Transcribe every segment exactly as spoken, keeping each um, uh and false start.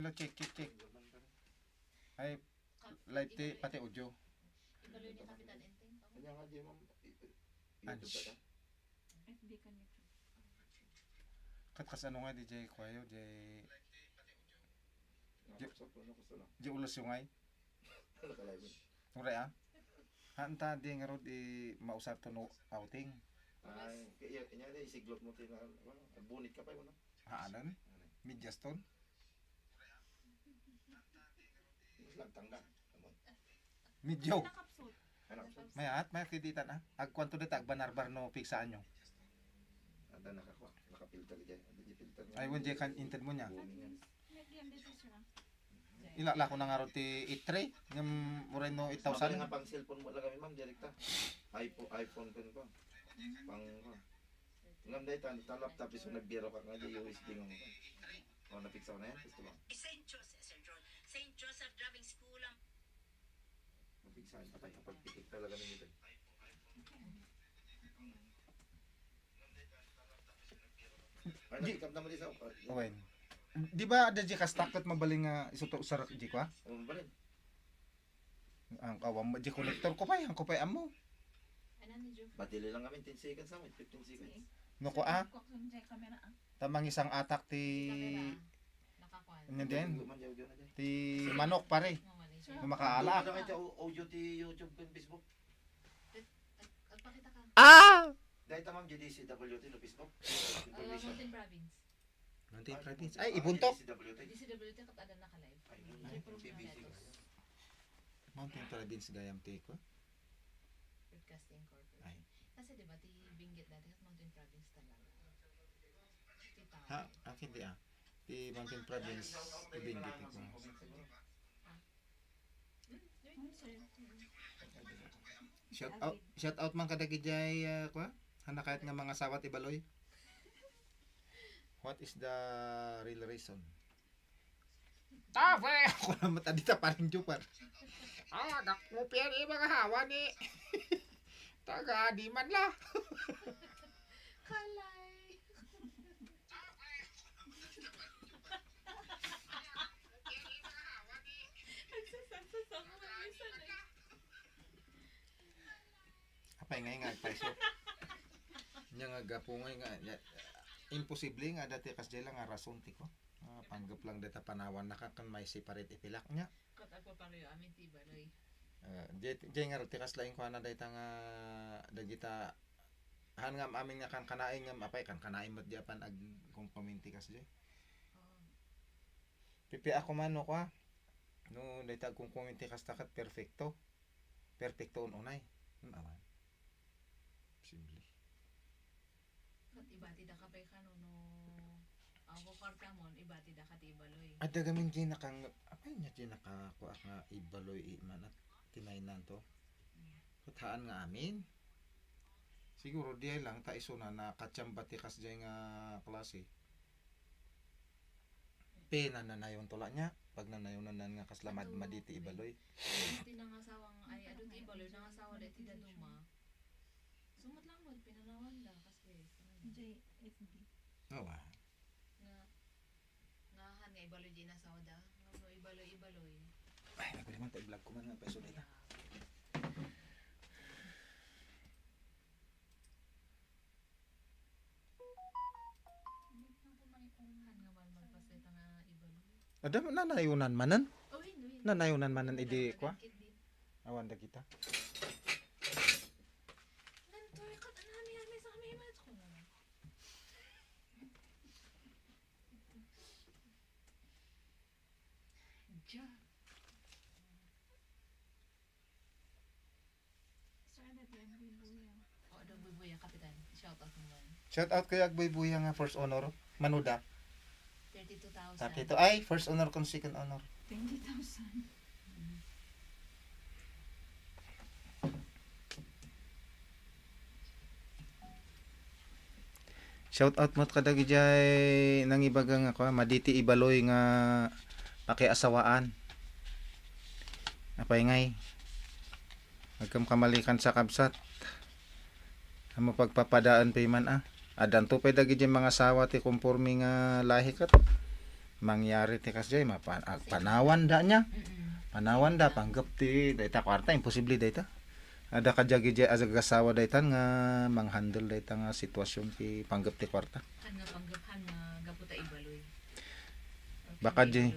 Hello, check, check, check. Ay, live ti, pati audio. Ibaloy ni Kapitan Enteng. Kanya nga di, ma'am. I-, i-, YouTube ka? Ange. F B kan YouTube. Kat kas ano nga, D J Kuwayo, J-, J-, J-, ulos yung ay. Nakalive. Uray, ah. Haan ta, di nga rod, i-, mausar to no outing. Ay, kaya, kanya na, isiglot mo, tina-, ano, bunit ka pa yun, no? Haanan? Ano? Medyas ton? Lagtang ka. Amon. Medyo. Nakapsut. Anak, so, Mayat, may kiditan, ah. Agkuanto dita, agbanarbar no piksaanyo. Ada nakakwa, nakapilter dyan. Ada di filter nga. Ay, wen, di kan inted mo niya. Booming yan. Nagyan dito siya. Ila, la ko na nga ron ti eight three, ngem uray no eight thousand. Mabali nga pang cellphone mo lang kami, ma'am, direkta. iPhone, iPhone pen pa. Pang, pa. Ngem dayta, ta laptop, isu nagbiro ka nga di U S B nga mo. O, napiksa ko na yan, gusto mo? Saint Joseph, Sir John. Saint Joseph Driving School ang Napiksa, patay, kapagpitik talaga ng ito. Ay, Di- natikam naman isa. Okay. Di ba, ada di kastak ket mabalin nga isuto sa rak-, di ko, ah? O, mabalin. Ang kawam mo, di connector ko pa, ang ko pa, amo. Ano ni Joe? Batili lang kami, ten seconds lang, fifteen seconds. Sige. No ko, ah? Kuha ko sa camera, ah. Tamang isang atak ti Camera, ah. Nakakuha. Ano din? Ti manok, pare. Mawala siya. Kung makaala. Ano ka, au-, audio ti YouTube kung Facebook? Ag-, agpakita ka. Ah! Dahil tamang G D C W T no Facebook. Ah, information. Mountain Province. Mountain Province. Ay, ibuntok. D C W T. D C W T kat ada naka-live. Ay, Triple B B C. Mountain Province gayam ti ko. Broadcasting Corporation. Ay. Kasi di ba, ti Benguet dati kat Mountain Province talaga. Ti tao. Ha? Akin di, ah. Ti Mountain Province, ti Benguet ti ko. Shout out, shout out man kadagiti, ah, kua? Hanakayat nga mangasawa ti Baloy. What is the real reason? Tawe! Ako naman, adita pa rin, Jupar. Ah, dakmo, Pierre, ibang hawa ni. Taga, di man la. Kalay. Apay ngay nga agpayso. Nya nga gapu ngay nga, nya, imposible nga adda ti kasdiay la nga rason ti ko. Ah, panggep lang dayta panawan na ka ken may separate ipilak nya. Ket agpapareho amin ti Ibaloy. Ah, jay, jay nga ti kas laeng kuana dayta nga dagita han nga amin nga kankanaen nga apay kankanaen met di apan agkumkomenti kasdiay. Oo. Pipiak man no kua. No dayta agkumkomenti kasta ket perfecto. Perfecto un unay. Hmm, awan. Simple. Ket ibati daka pay kano no, aw, kukuartamon, ibati daka ti Ibaloy. Adda gamin jay nakang-, apay nya jay nakakuak nga Ibaloy i man at tinaynan to. Mm. Ket haan nga amin. Siguro diay lang ta isuna nakatiamba ti kasdiay nga klase. Pinananayon to la nya, pagnanayonan nga kasla mad-, madi ti Ibaloy. Ti nangasawa nga, ay, adu ti Ibaloy, nangasawa da iti daduma. Sumat lang mo, pinanawan da, kas guys. J F D. Oo, ah. Nga, nga han nga Ibaloy di nasawa da. Nga no Ibaloy, Ibaloy. Ay, naguli man ta i-vlog ko man nga, peso na ita. Ada, nanayonan manen? Nanayonan manen idi kua? Awan dagita. Saan na ti Agboy Buyang? O, Agboy Buyang, Kapitan. Shout out mo man. Shout out kay Agboy Buyang nga first honor. Manuda. Thirty-two thousand. Thirty-two. Ay, first honor kon second honor. Twenty thousand. Shout out met kadagijay nangibaga nga kua, madi ti Ibaloy nga pakiasawaan. Apay ngay? Agkamkamalikan sa kabsat. Amo pagpapadaen pay man, ah. Addanto pay dagijay mangasawa ti konforme nga lahi ket. Mangyari ti kasdiay, mapan-, agpanawanda nia. Mm-mm. Panawanda, panggep ti dayta kuarta, imposible dayta. Adda kadiay, kadiay, agassawa daytan nga manghandle dayta nga sitwasyon ti panggep ti kuarta. Han nga panggep, han nga gapu ta Ibaloy. Baka di,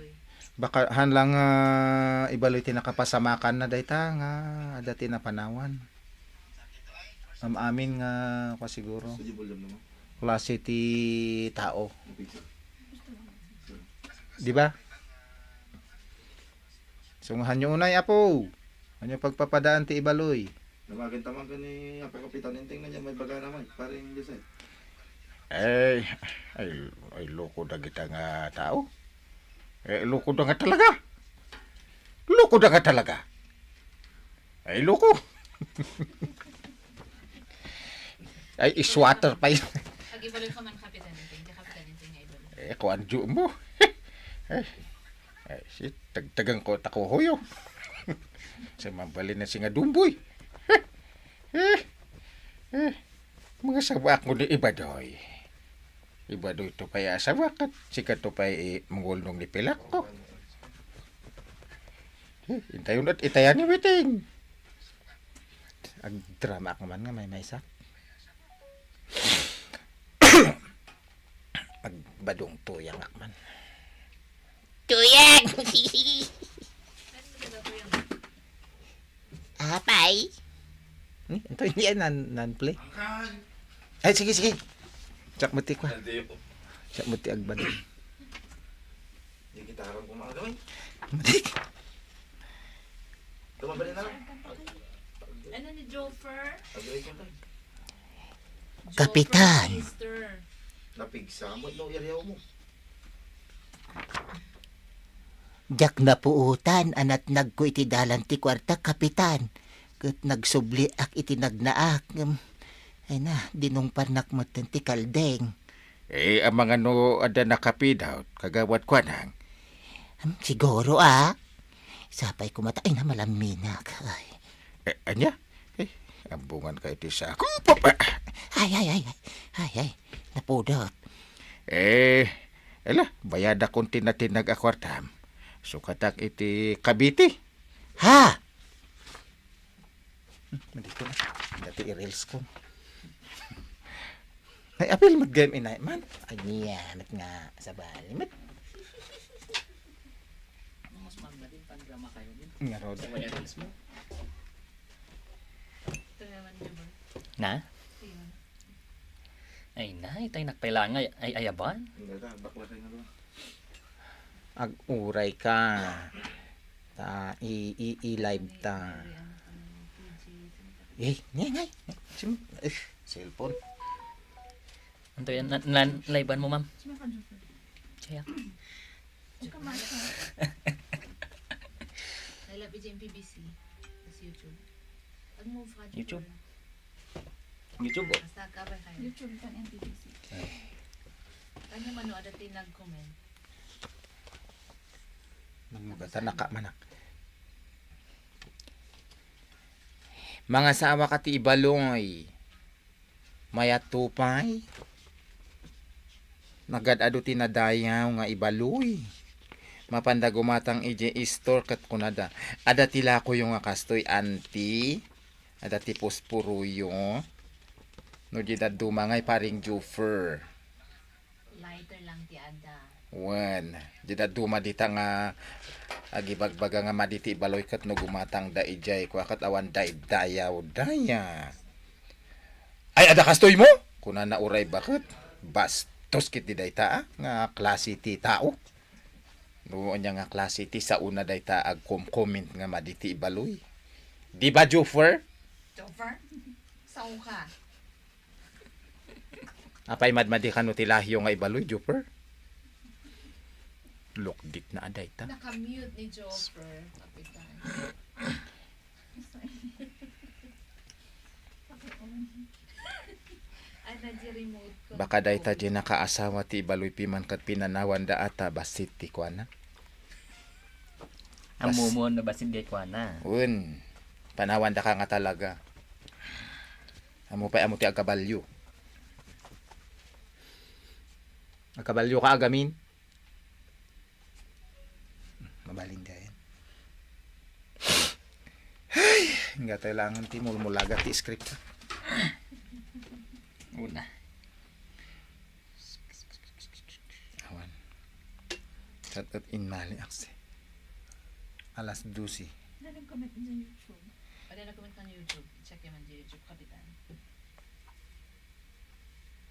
baka han lang, ah, Ibaloy ti nakapasamakanna dayta nga adda ti napanawan. Am-amin nga, kua siguro, klase ti tao. Di ba? So, nga hanyo unay, apo. Hanyo pagpapadaan ti Ibaloy. Namagan ta man ken ni Apo Kapitan, inting na niya, may bagana man, paring Jose. Eh, ay, ay, loko dagita nga tao. Eh, loko da nga talaga. Loko da nga talaga. Ay, loko. Ay, iswater pa yun. Ag-Ibaloy ka man, Kapitan Inting. Di Kapitan Inting nga Ibaloy. Eh, kuan, ju mo. Eh, Ay, si tagtagan ko takuhoyo. Sa mabalin na si nga dumboy. Eh, eh, mga sabak mo ni Ibadoy. Ibadoy to pay asawak at sika to pay, eh, mangulnong ni pilak ko. Eh, intayon at itayan ni Witing. Agdrama ako man nga may maysa. Agbadong tuyang ak man. Tuyang! Apay? Hmm, ito hindi yan nan, nan play. Ay, sige, sige. Siak mo ti kwa. Siak mo ti agbadong. Di kita harap ko mga gawin. Matik. Tumabali na lang. Ano ni Joffer? Agree ko tayo. Kapitan. Joffer Mister. Napigsa mo, no, iriyaw mo. Diak napuotan a natnagko iti dalan ti kuarta, Kapitan. Ket nagsubliak iti nagnaak. Ngem, ay na, dinungparnak metten ti kaldeng. Eh, amangan no adda nakapidawt, Kagawad Kuanang? Hmm, siguro, a. Sapay koma ta, ay na, malamminak. Ay. Eh, ania? Eh, ambungan ka iti sako. Papa! Ay, ay, ay, ay. Ay, ay. Napudot. Eh, ala, bayadakon ti natinag a kuartam. Sukatak iti Cavite. Ha? Hmm, madi ko na. Dati i-reels ko. Ay, apil met gayam inay man. Ay, niya, met nga sabali, met. Mas magmadin pan drama kayo din. Nga rod. Sa wala reels mo. Ito naman, di ba? Na? Ito yun. Ay, na, itay nagpailangay. Ay, ayaban. Hindi, ta, bakla kayo nga doon. Ag-uray ka. Ta, i, i, i-live ta. Eh, ngay, ngay. Sim-, eh, cellphone. Anto yan? Na, na, live-an mo, ma'am? Siya. I love B J M P B C. Sa YouTube. Pag-move ka, YouTube. YouTube, oh. Basta ka ba kayo? YouTube kan M P B C. Kanya mano ada ti nag-comment. Nang magatan na ka, manak. Mangasawa ka ti Ibaloy. Mayat to pay. Nagad-ado ti nadayaw nga Ibaloy. Mapanda gumatang idiay store ket kunada, "Adda ti lakoyo nga kastoy, anti? Adda ti posporoyo?" No, di dadduma ngay, paring Juffer. Lighter lang ti adda. Wen, di dadduma dita nga agibagbaga nga madi ti Ibaloy ket no gumatangda idiay kua ket awan daydayaw daya. Ay, adda kastoy mo? Kunana uray baket. Bastos ket di dayta, a, nga klase ti tao. No, ania nga klase ti saona dayta agkom-comment nga madi ti Ibaloy. Di ba, Juffer? Juffer? Sao ka? Apay madmadi kano ti lahyo nga Ibaloy, Juffer? Lukdit na a dayta. Naka-mute ni Joffer, Kapitan. Ay, na di remote control. Baka dayta di nakaasawa ti Ibaloy piman ket pinanawanda ata bassit ti kuana. Bas- Ammo mo no bassit gay kuana. Wen, panawanda ka nga talaga. Ammo pay, ammo ti agkabalyo. Agkabalyo ka, agamin? Kailangan ti mulmulaga ti script. Una. Awan. Kat at inmali aksi. Alas dose. Ada nag-comment sa YouTube. Ada nag-comment sa YouTube. Check naman sa YouTube, Kapitan.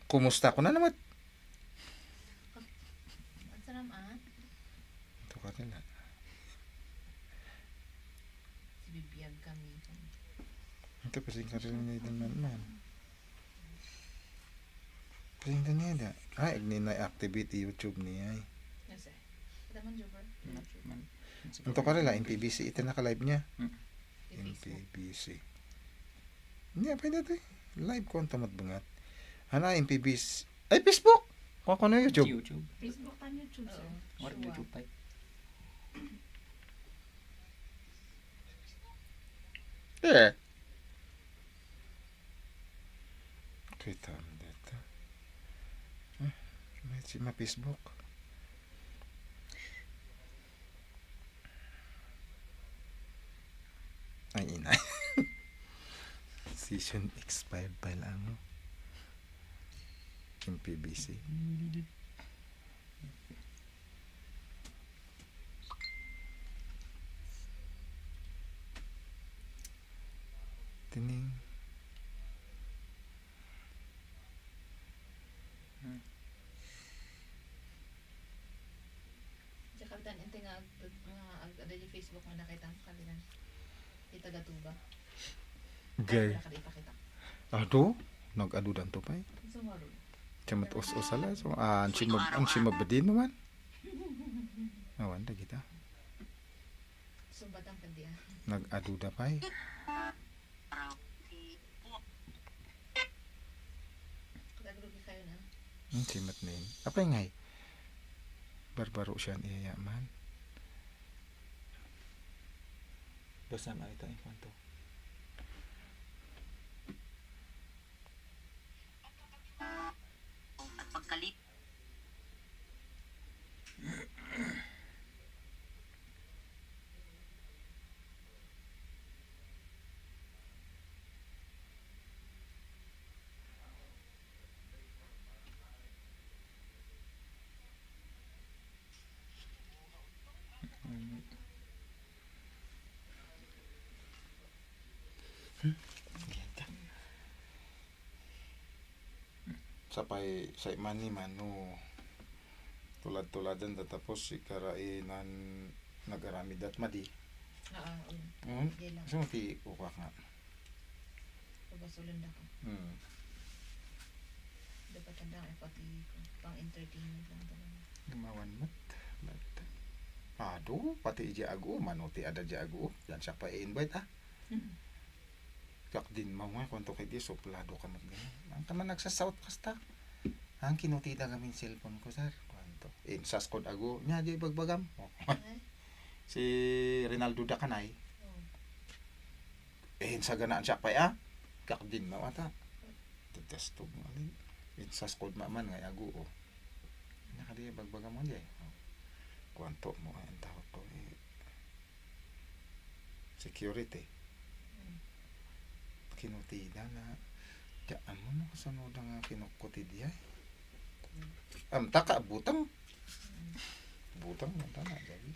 Kumusta ko na naman? Ang sarap, ah. Ito ka rin, ah. Sibibiyag kami. Ito, pasing ka rin na ito man, man. Pasing ka niya da. Ay, agni na activate YouTube niya, ay. Yes, eh. Kita man, Jobber. Man, man. Ito ka rin, ah, N P B C. Ito naka-live niya. Hmm. N P B C. Hindi, pwede ito, eh. Live ko ang tamad bangat. Hana, N P B C. Ay, Facebook! Kuha ko na YouTube. YouTube. Facebook and YouTube, sir. Oo. What YouTube, ay? Yeah. Kita mo dito. Ah, may si ma Facebook. Ay, inay. Session expired pa lang, no? N P B C. Tining. Hmm. Diak, Kapitan, inti nga ag-, nga ag-, ada di Facebook nga nakita, Kapitan. Di taga Tuba. Gay. Wala ka di ipakita. Adu, nag-adu danto pay. Sumarun. Siya mat us-usala, so, ah, ang sima-, ang simabadin naman. Awan, da kita. Sumbatan ka di, ah. Nag-adu da pay. Nagrugi kayo na. Hmm, simat na yun. Apay ngay? Barbaro siya niya man. Basta makita yung kwanto. At pagkalip. Sapay, say man ni Mano, tulad-tuladan da tapos si karainan nag-aramid dat madi. Oo, un. Mm. Sige lang. Gusto mo ti ukak nga. Pabasulan na ko. Hmm. Dapat tanda nga pati ko. Pang entertainment lang talaga. Gumawan mat. Mat. Adu, pati ija agu, mano ti ada ja agu. Yan siya pa i-invite, ah. Kak din mo nga, kwanto kay di, suplado ka mat ganyan. Ang ka man nagsasaot kasta. Ang kinutida kami cellphone ko, sir. Kwanto. Insas kod agu. Nya, di bagbagam. Ay. Si Rinaldo Dakanay. Oh. Eh, insaganaan siya pay, ah. Kak din mo ata. Tagkastog mo, alin. Insas kod maman nga agu, oh. Nakadi bagbagam mo, di, oh. Kwanto mo, ang tawag ko, eh. Security. Kinutida na. Diyan mo na kasunod nga kinukutid, ay. Amta ka, butang. Butang, amta na, dali.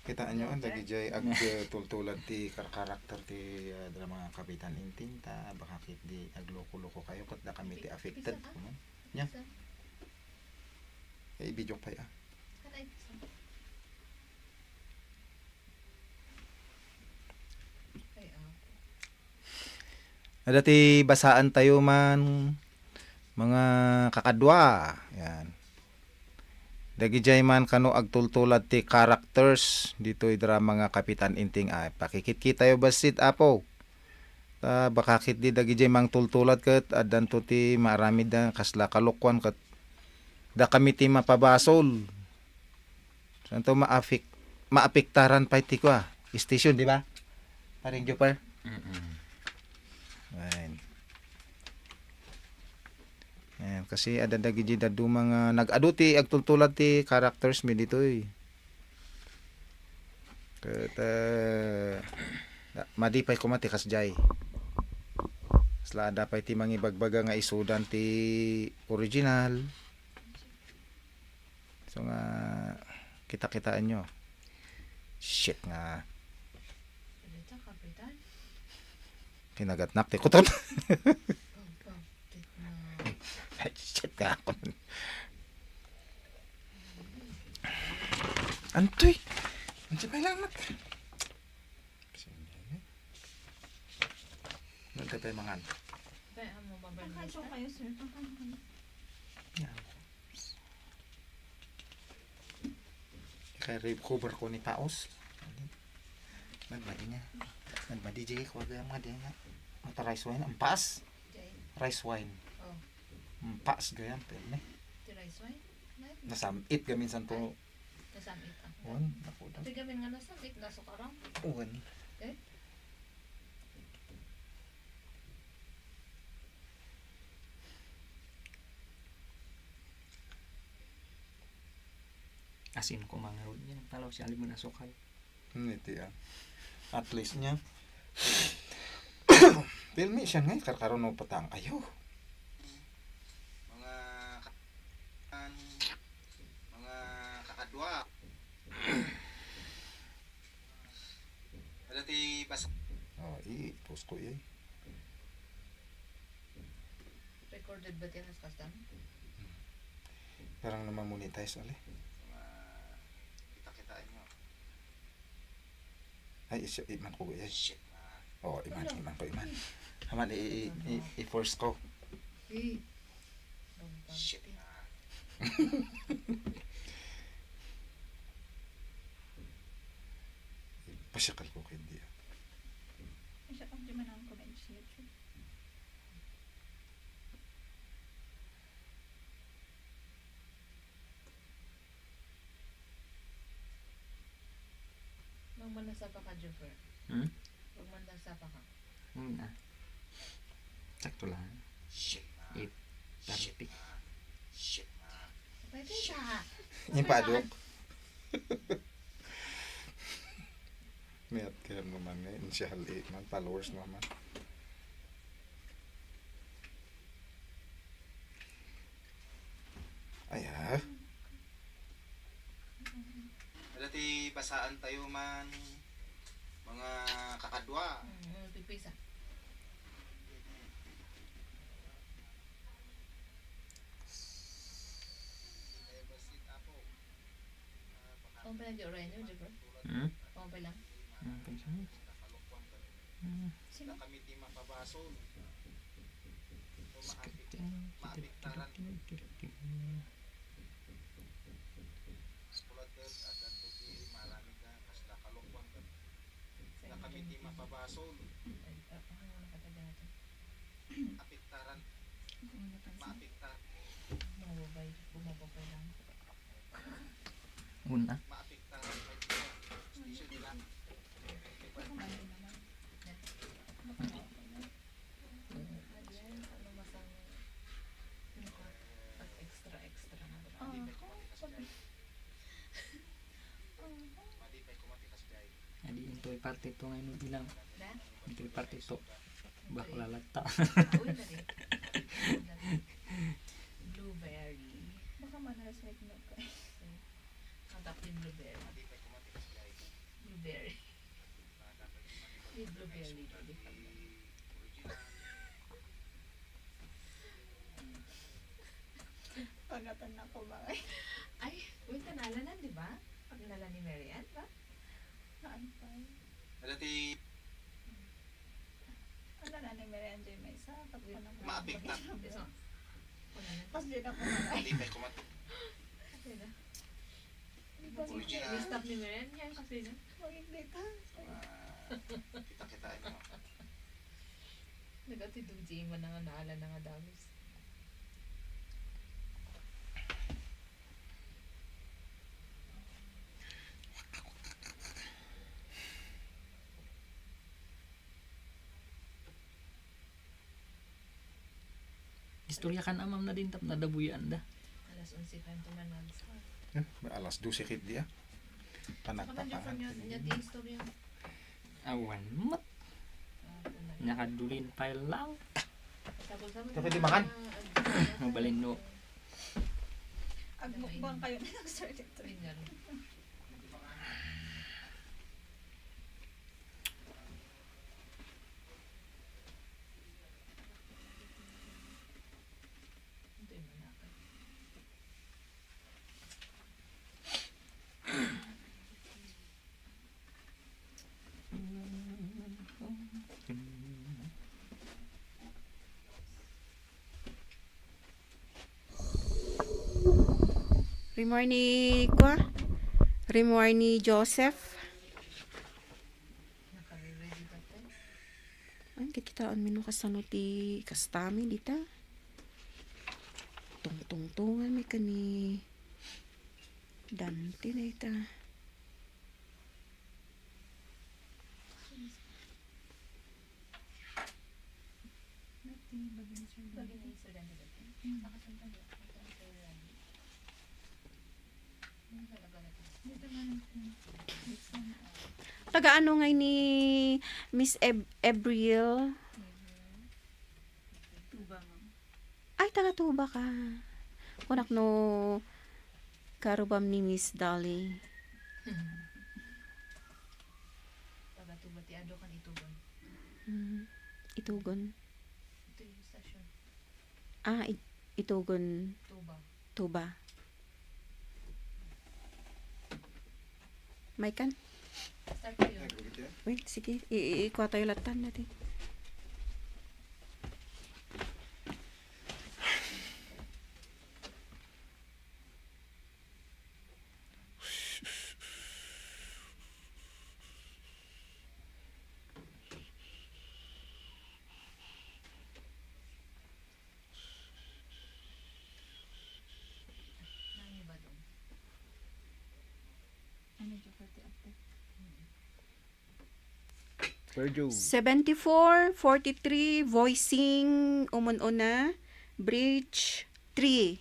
Kitaan nyo, ang dagijay agtultulad ti kar-, karakter ti, ah, drama nga Kapitan Inting, ta baka ket di agloko-loko kayo, ket da kami ti affected, kuno. Nya? Eh, i-video pay, ah. Ay, ah. Ada ti basaan tayo man, mga kakadwa. Yan. Dagijay man kano agtultulad ti characters ditoy drama nga Kapitan Inting. Ay, pakikitkitayo bassit, Apo. Ta baka ket di dagijay mangtultulad ket addanto ti maaramid a kasla kalokuan ket Dakami ti mapabasol. Santo maapik-, maapektaran pay ti kua, station, di ba? Paring Jupper? Mm-mm. Ayan. Ayan, kasi adda dagiti dadduma nga nag-adu ti agtultulad ti characters mi ditoy. Ket, eh, da-, madi pay koma ti kasdiay. Kasla adda pay ti mangibagbaga nga isudan ti original. So nga, kita-kitaenyo. Shit nga. Salita, Kapitan. Kinagatnak ti kuton. Pagpagtit na. Ay, shit nga ako. Antoy? Antoy pay lang nak? Nagkatay mangan. Kaya mo, mabalik Kakain ka? Kayo, sir. Kakain kayo. Yan. Kay recover ko ni Paos. Nagmadi niya. Nagmadi, Jay, ko agay nga di nga. Mata rice wine. Ang paas. Jay. Rice wine. Oh. Ang paas gayam, pero ni. Ti rice wine? Nasam-it gamin santo. Ay, nasam-it ako. Wan, ako daw. Ti gamin nga nasam-it, nasukaran. Wan. Eh? Asin ko mangarod niya, talaw siya liman asukal. Hmm, iti, ah. At least niya. Pilmi siya nga, karkaro no patang. Ayo. Mga ka-, mga kakadwa. Wala ti basa. Oh, i-post ko, eh. Recorded ba ti anas kastam? Parang naman monetize, ali. Mga kita-kitaan nyo. Ay, isu-, iman ko, eh. Shit, ah. Oh, iman, Ano? Iman ko, iman. Aman, i-, i-, i-, i-force ko. Eh. Shit, ah. Pasakal ko kay dia. Ay, siya, pag di man ang comment sa YouTube. Huwag man nagsapa ka, Joffer. Hmm? Huwag man nagsapa ka. Hmm, ah. Sakto lang. Shit. Eight thirty. Shit. Pwede siya. Yung padok. Mayat kayo naman eh. Insya Allah, man, followers naman. Ay, ha? Wala ti basaan tayo man, mga kakadwa. Hmm, ano, pipisa? Ang pinag-iuray niyo, di ba? Hmm? Ang pinag-iuray. Hmm. Sino? Kami ti mapabasol. Maapik-, maapiktaran. Sulaten, adda ti marami ka, kasla kalokwan ka. Sa kami ti mapabasol. Ay, ah, ano, nakataga natin? Apiktaran. Hindi mo napansin? Maapiktar. Bumababay, bumababay lang. Una. Maapektaran. Station nila. Baka mali naman. Baka mali naman. Ano masang, ano ka? Pag extra, extra na. Ah, pag, ah, Adi, into parte two nga ino bilang. Na? Into parte two. Bah, lalata. Uy, dali. Blueberry. Baka man-resnick na ka. Ang tapos yung blueberry. Blueberry. May blueberry dito. Pagatan na ko ba? Ay, uy, kanalanan, di ba? Pag nala ni Mary Ann, ba? Saan pa? Dati. Ano na ni Mary Ann Joy may isa? Pag ko na Maapektar. Iso. Pas di na ko na. Hindi pa kumat. Hindi na. Original. Stop ni Mary Ann yan kasi na. Magigdita. Ah, kita-kitaan nyo. Nagati D J man nga naala na nga dagos. Istorya kan amam na din tap nadabuyan da. Alas onse pa yung tumanag sa. Eh, alas dose kit di, ah. Panagpapangan. Kapan yung istorya? Awan met. Nakadulin pa lang. Tapos, tapos di makan. Mabalin no. Agmukbang kayo na lang, sir, dito. Rimor ni kua? Rimor ni Joseph. Ay, kikitaanmi no kasano ti kastami dita. Tungtungtunganmi ken ni Dante dayta. Taga ano ngay ni Miss Eb-, Ebriel? Tuba, ma'am. Ay, taga Tuba ka. Kunak no karubam ni Miss Dolly. Taga Tuba ti adu kan Itugon. Mm, Itugon. Ito yung station. Ah, It-, Itugon. Tuba. Tuba. Maikan? Start kayo. Wait, sige. I-, i-, ikuha tayo latan natin. Seventy-four forty-three, voicing, umun-una, bridge three.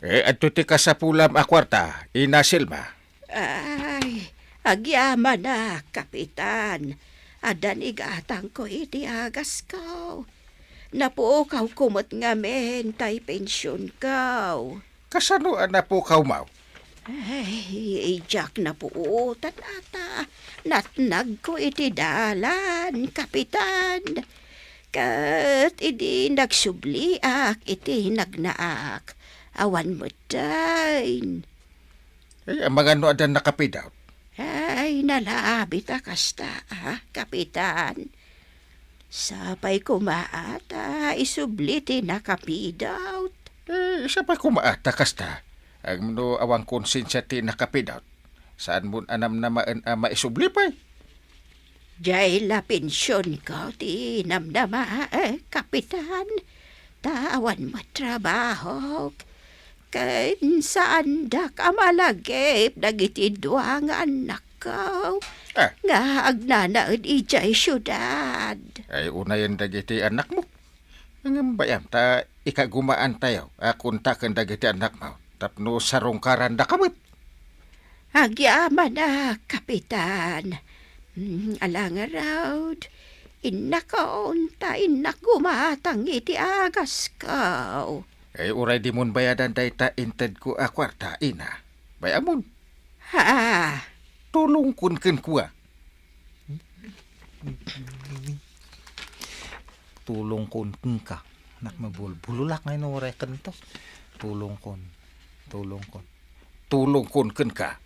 Eh, adto ti kasapulam a kuarta, Ina Selma. Ay, agyamanak, Kapitan. Adda ni gatangko iti agasko. Napukawko met ngamin tay pensionko. Kasano a napukawmaw? Ay, diak napuotan ata. Natnagko iti dalan, Kapitan. Ket idi nagsubliak iti nagnaak, awan met dayn. Eh, amangan no adda nakapidaw? Ay, nalabit a kasta, ah, Kapitan. Sapay koma ata isubli ti nakapidaw. Eh, sapay koma ata kasta. Ngem no awan konsensia ti nakapidaw, saanmon a namnamaen a maisubli pay? Diay la pensionko ti namnama, eh, Kapitan. Ta awan met trabahok. Ken saandak a malagip dagiti dua nga annakko. Ah. Nga agnanaed idiay siudad. Ay, unayen dagiti annakmo. Ngem bay-am ta ikagumaantayo a kontaken dagiti annakmo tapno sarungkarandaka met. Agyamanak, Kapitan. Mm, ala ngarud, innakon ta innak gumatang iti agasko. Ay, uray dimon bayadan dayta intedko a kuarta, ina. Bay-amon. Ha? Tulongkon kenkuana. Tulongkon kenka. Nak mabulbululak ngay no uray kento. Tulongkon. Tulongkon. Tulongkon kenka.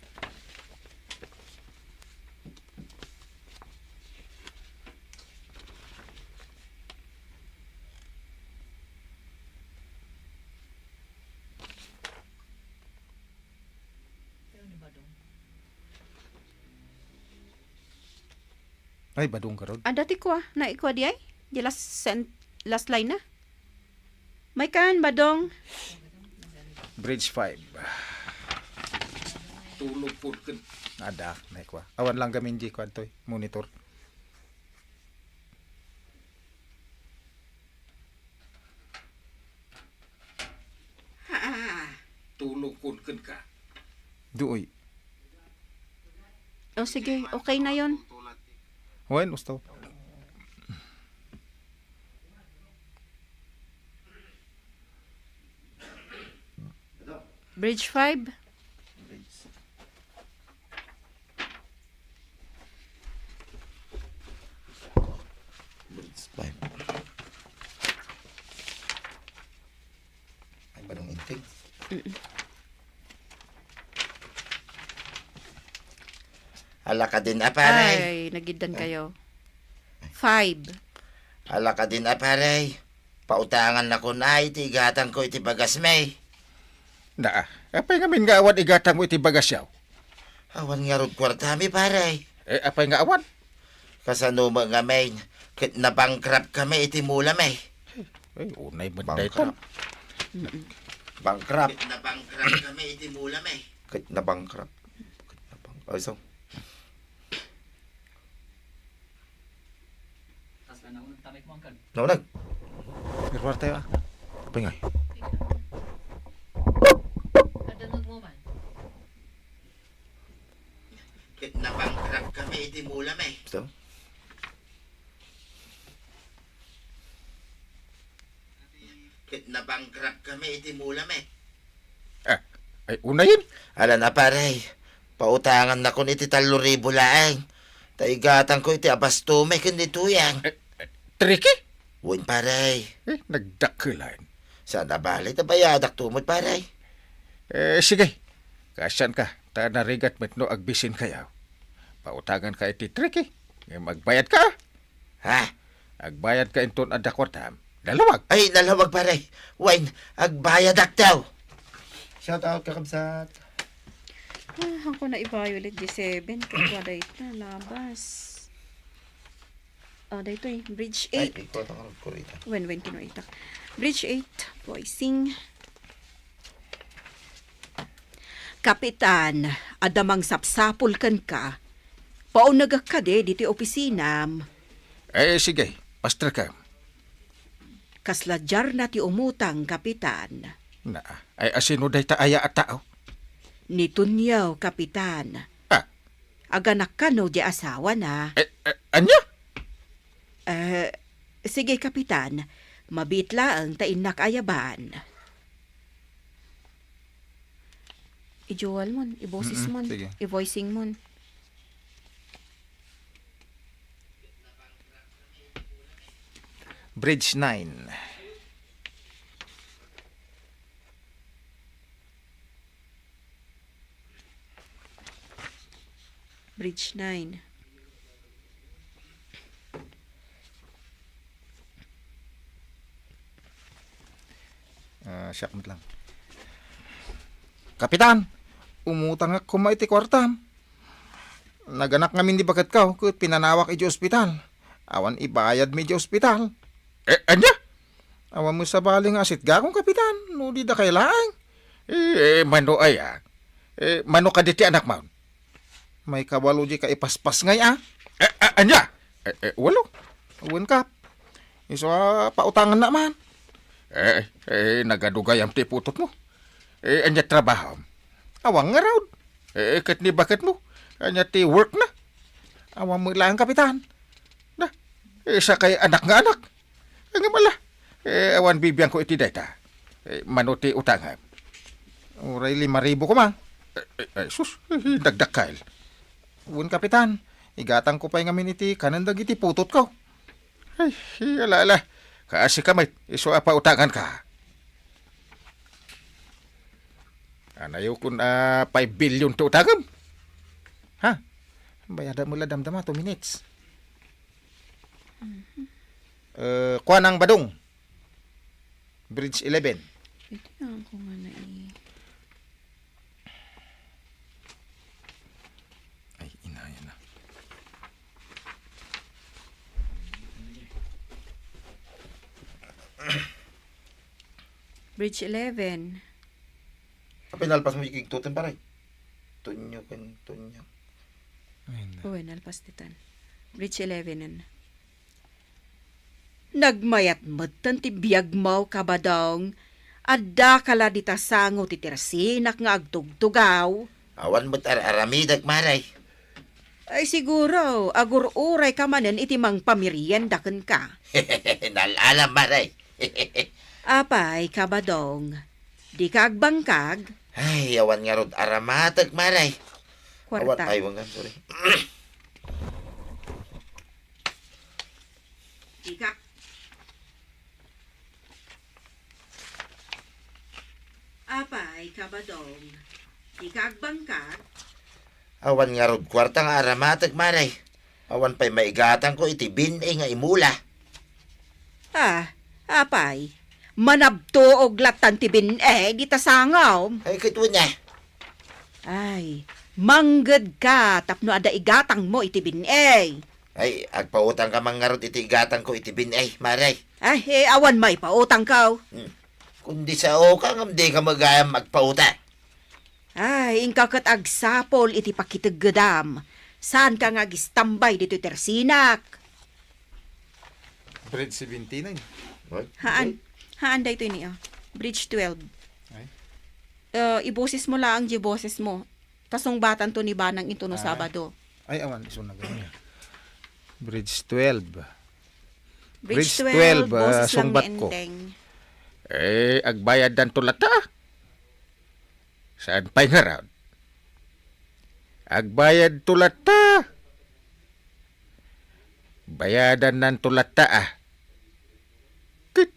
Ay, Badong garud. Adda ti kua, naikua diay? Di last sent-, last line na. Maikan, Badong. Bridge five. Tulog po ken. Ada, naikua. Awan lang gamin di kua toy, monitor. Kun kenka. Duoy. O, sige, okay na yon. Wen, gusto. Bridge five. Bridge five. Ay, balong inting. Mm. Ala ka din, a, pare. Ay, nagiddan kayo. Five. Ala ka din, a, pare. Pautangannakon ay ti igatangko iti bagasmi. Naa, apay ngamin nga awan igatangmo iti bagasyo? Awan ngarud kuartami, pare. Eh, apay nga awan? Kasano met ngamin, ket nabankrupt kami iti mulami. Ay, unay met dayta. Bankrupt. Mm-mm. Bankrupt. Ket nabankrupt kami iti mulami. Ket nabankrupt. Ket nabank-, ay, so. Naunag. Pirwar tayo, ah. Apay ngay? Ket nabankrupt kami iti mulami. So? Ket nabankrupt kami iti mulami. Ah, ay, unayen? Ala na, pare. Pautangannakon iti tallo ribu laeng. Ta igatangko iti abastomi ken ni Tuyang. Eh, eh, Tricky? Wen, pare. Eh, nagdakkelan. Saan a bale ta bayadakto met, pare? Eh, sige. Kaasianka, ta narigat met no agbisinkayo. Pautanganka iti Tricky. Ngem agbayadka. Ha? Agbayadka inton adda kuartam. Nalawag. Ay, nalawag, pare. Wen, agbayadakto. Shout out, kakabsat. Ah, ako na i-violet di seven. Kaya dayta, labas. Ah, daytoy, bridge eight. Ay, ikaw, tangarag ko rita. Wen, wen, kinuha ita. Bridge eight, voicing. Kapitan, adda mangsapsapul kenka. Paunegek kadi diti opisinam. Eh, sige, pasterka. Kasla diarna ti umutang, Kapitan. Na, ay, asino dayta aya a tao? Ni Tonio, Kapitan. Ah. Aganak kano di asawana. Eh, eh, ania? Eh, sige, Kapitan. Mabiit laeng ta innak ayaban. Idual mon, iboses Mm-mm, mon, sige. I-voicing mon. Bridge nine. Bridge nine. Ah, siak met lang. Kapitan, umutangak koma iti kuartam. Naganak ngamin ni baketko ket pinanawak idiay ospital. Awan ibayadmi idiay ospital. Eh, ania? Awan met sabali nga asitgakon, Kapitan, no di dakay laeng. Eh, eh, mano aya? Eh, mano kadi ti anakmon? Maikawalo di kaipaspas ngay, a? Eh, eh, ania? Eh, eh, walo. Wen, Kap. Isu a pautangannak man. Eh, eh, nagadugayam ti putotmo. Eh, ania trabahom? Awan ngarud. Eh, ket ni baketmo? Ania ti workna? Awan met laeng, Kapitan. Da, eh, sakay anak nga anak. Ngem ala, eh, awan bibiangko iti dayta. Eh, mano ti utangem? Uray lima ribu koma. Eh, eh, ay, sus, eh, dagdakkel. Wen, Kapitan, igatangko pay ngamin iti kanen dagiti putotko. Ay, ala, ala. Kaasika met, isu a pautanganka. Anayo kun a five billion ti utangem? Ha? Bayada mo la damdama, two minutes. Mhm. Eh, kuanang badong. Bridge eleven. Ito na ako nga nai- Ay, ina, ina. Bridge eleven. Apay nalpas mo ikigtuten, pare? Tunyo ken tunyo. Ay, na. Uy, nalpas ditan. Bridge eleven, en. Nagmayat metten ti biagmo, Kabadong. Adda ka la dita sango ti tersinak nga agtugtugaw? Awan met ar-aramidek, Mare. Ay, siguro, agur-urayka manen iti mangpamerienda kenka. Nal-alam, Mare. Apay, Kabadong, dika agbangkag? Ay, awan ngarud aramatek, Mare. Awan, kwarta. Ay, wangam, sorry. Dika. Apay, Kabadong, dika agbangkag? Awan ngarud kwarta nga aramatek, Mare. Awan pay maigatangko iti bin-i nga imula. Ah, apay, manabtuog lattan ti bin-i dita sangom. Ay, ket wen, eh. Ay, mangged ka tapno adda igatangmo iti bin-i. Ay, agpautang ka man ngarud iti igatangko iti bin-i, Mare. Ay, eh, awan maipautangko. Hmm. Kundi sao ka ngem di ka magayam agpautang. Ay, inka ket agsapul iti pakiteggedam. Saan ka nga agistambay ditoy tersinak? Bridge seventeen, ay. What? Haan. Haan daytoy ni, oh. Bridge twelve. Ay. Eh, iboses mo laang di boses mo. Ta sungbatanto ni Banang intono Sabado. Ay, awan, isu na ganyan. Bridge twelve. Bridge Bridge twelve, twelve, ah, boses lang ni sungbat ko. Enteng. Eh, agbayaddanto latta. Saan pay ngarud? Agbayadto latta. Bayadannanto latta, ah. Ket,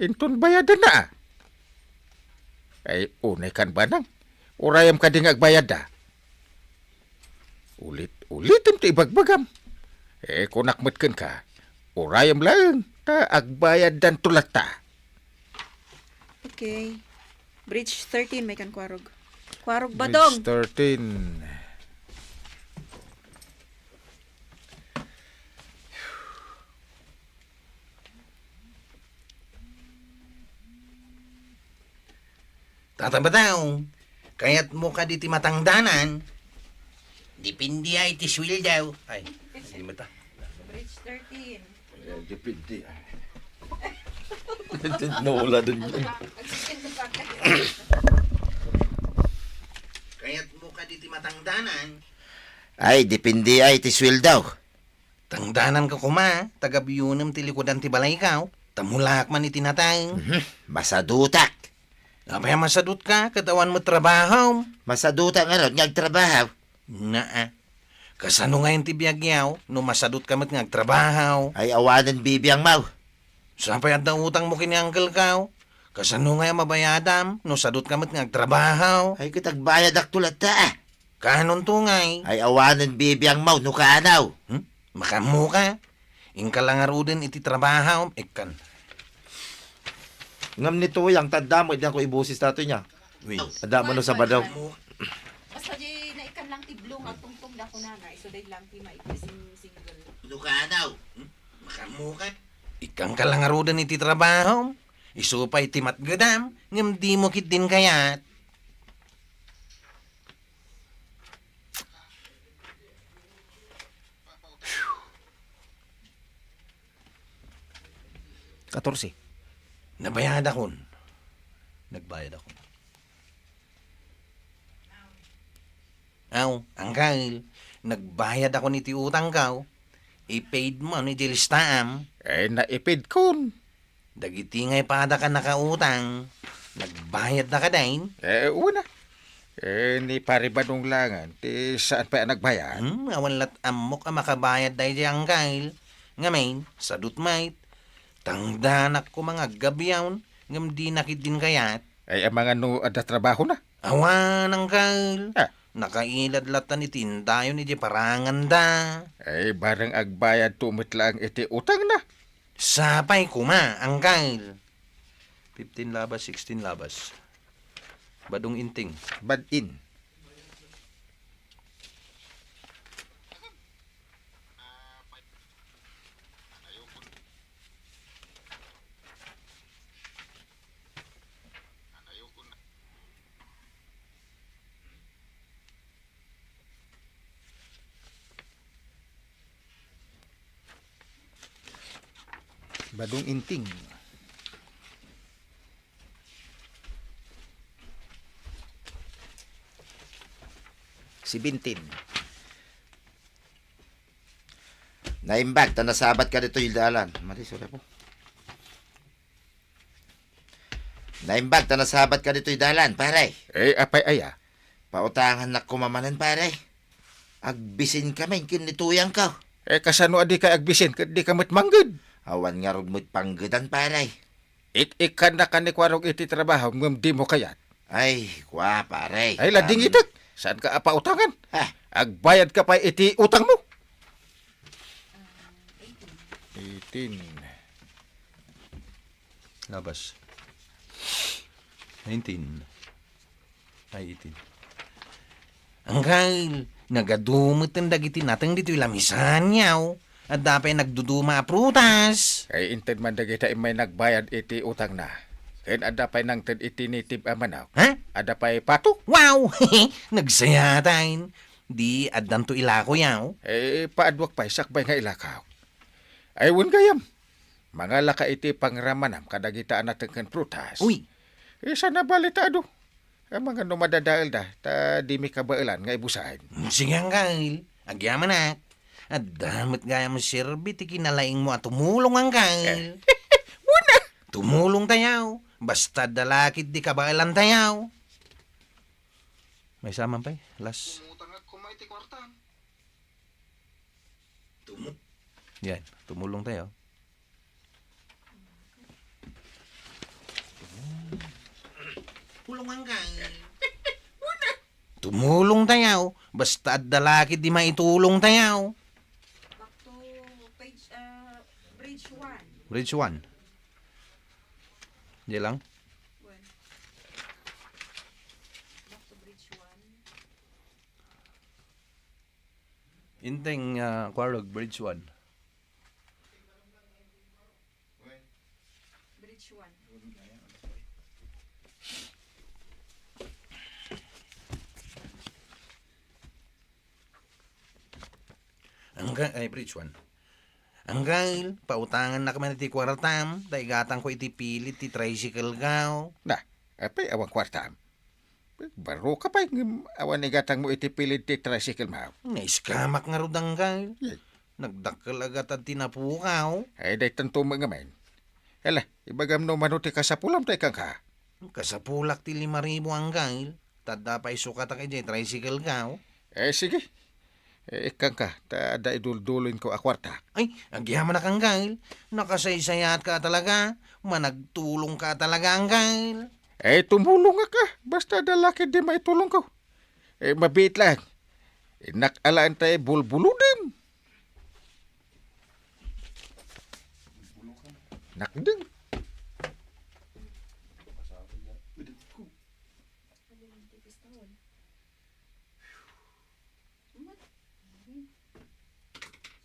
inton bayadanna, ah. Ay, unay kan banang. Urayam kadi nga agbayadda. Ulit-ulitem ti ibagbagam. Eh, kunak met kenka, urayam laeng, ta agbayaddanto latta. Okay. Bridge thirteen, may kan kuarog. Kuarog, Badong. Bridge thirteen. Tata Badong, kayatmo kadi ti matangdanan? Depende ay ti sueldo. Ay, di mata. Bridge thirteen. Eh, depende ay. Nawala din yan. Kayatmo kadi ti matangdanan? Ay, depende ay ti sueldo. Tangdananka koma, ta gabionem ti likudan ti balayko, ta mulaak man iti nateng. Mhm, masadutak. Apay a masadutka, ket awan met trabahom? Masadutak ngarud nga agtrabaho. Naa. Kasano ngayen ti biagyo, no masadutka met nga agtrabaho? Ay, awanen bibiangmo. Sapay adda utangmo ken ni angkelko. Kasano ngay a mabayadam, no sadutka met nga agtrabaho? Ay, ket agbayadakto latta, ah. Kanonto ngay? Ay, awanen bibiangmo no kaano. Hmm? Makaammoka? Inka la ngaruden iti trabahom, ikkan. Ngem ni Tuyang, tadda mo, dianko ibusis datoy niya. Wen. Adda mo no Sabado. Basta di naikkan lang ti blue nga agtungtong da kunana, isu day lang ti maikkan sing-, single. No kaano? Hmm? Makaammoka? Ikkanka la ngaruden iti trabahom. Isu pay ti matgedam, ngem dimo ketdin kayat. Katorse. Nabayadakon. Nagbayadakon. Aw, angkel, nagbayadakon iti utangko. I-paid mo no iti listaam. Eh, na-i-paidkon. Dagiti nga ipadak a nakautang, nagbayadda kadi? Eh, wen a. Eh, ni Pari Badong laengen, ti saan pay a nagbayad? Hmm, awan lat ammok a makabayad daydi angkel. Ngamin, sadut met. Tangdanak koma nga aggabion, ngem dina ketdin kayat. Ay, amangan no adda trabahona? Awan, angkel. Ah. Nakailad lattan iti indayon iti paranganda. Ay, bareng agbayadto met laeng iti utangna. Sapay koma, angkel. Fifteen labas, sixteen labas. Badong inting. Bad-in. Badong inting. Seventeen. Naimbag ta nasabat ka ditoy dalan. Mali, sorry po. Naimbag ta nasabat ka ditoy dalan, pare. Eh, apay aya? Pautangan nak kumaman, pare. Agbisin kami, kin ni tuyang ka. Eh, kasano a di ka agbisin, ket di ka met mangged? Awan ngarud met panggedan, pare. Ik-ikkan na ka ni Kuarog iti trabaho, ngem di mo kayat. Ay, kua, pare. Ay, lading itek. Saan ka apautangan? Ah. Agbayad ka pa iti utang mo. Eighteen. Labas. Nineteen. Ay, eighteen. Anggail, nagadumetan dagiti nateng ditoy lamisan, yaw. Adda pay nagduduma a prutas. Ay, inted man dagita immay nagbayad iti utangna. Ken adda pay nangted iti native a manok. Ha? Adda pay pato. Wow! Nagsayatayn. Di addanto ilako, yaw. Eh, paadwak pay sakbay nga ilakaw. Ay, wen gayam. Mangalaka iti pangramanam kadagita a nateng ken prutas. Uy. Isa na balita adu. Amangan no madadaelda, ta dimi kabaelan nga ibusaen. Mm, sige, Anggail. Agyamanak. Adda met gayam serbi ti kinalaingmo a tumulong, Anggail. Eh. Wen a. Tumulong tayaw. Basta adda lakit di kabaelan tayaw. Maysa man pay, last. Umutang ak koma iti kwartam. Tumu- Yan, tumulong tayo. Tulungan ka. Tumulong tayo. Basta adda lakit di maitulong tayo. Back to page, uh, bridge one. Bridge one. Di lang? One. Back to bridge one. Inteng, ah, Quarog, bridge one. Bridge one. Angga, ay, bridge one. Anggail, pautangannak man iti kuartam, ta igatangko iti pilit ti tricycle ko. Na, apay awan kuartam? Baro ka pay, ngem awan igatangmo iti pilit ti tricycle mo. Naiskamak ngarud, Anggail. Yay. Nagdakkel a gatad ti napukaw. Ay, daytanto met ngamin. Hala, ibagam no mano ti kasapulam ta ikkanka. Kasapulak ti lima ribu, Anggail. Ta adda pay sukatak idiay tricycle ko. Eh, sige. Eh, ikkanka, ta adda idulduloenko a kuarta. Ay, agyamanak, Anggail. Nakasaysayaatka talaga. Managtulongka talaga, Anggail. Eh, tumulongak a. Basta adda lakit di maitulongko. Eh, mabiit lang. Innak alaen tay bulbuluden. Nakdeng.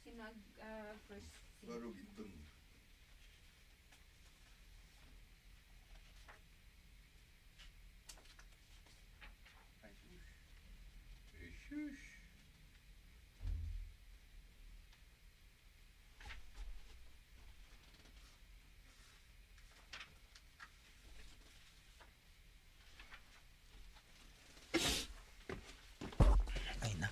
Sinag, ah, first sinag. Ay, sus. Ay, sus. Ay, na.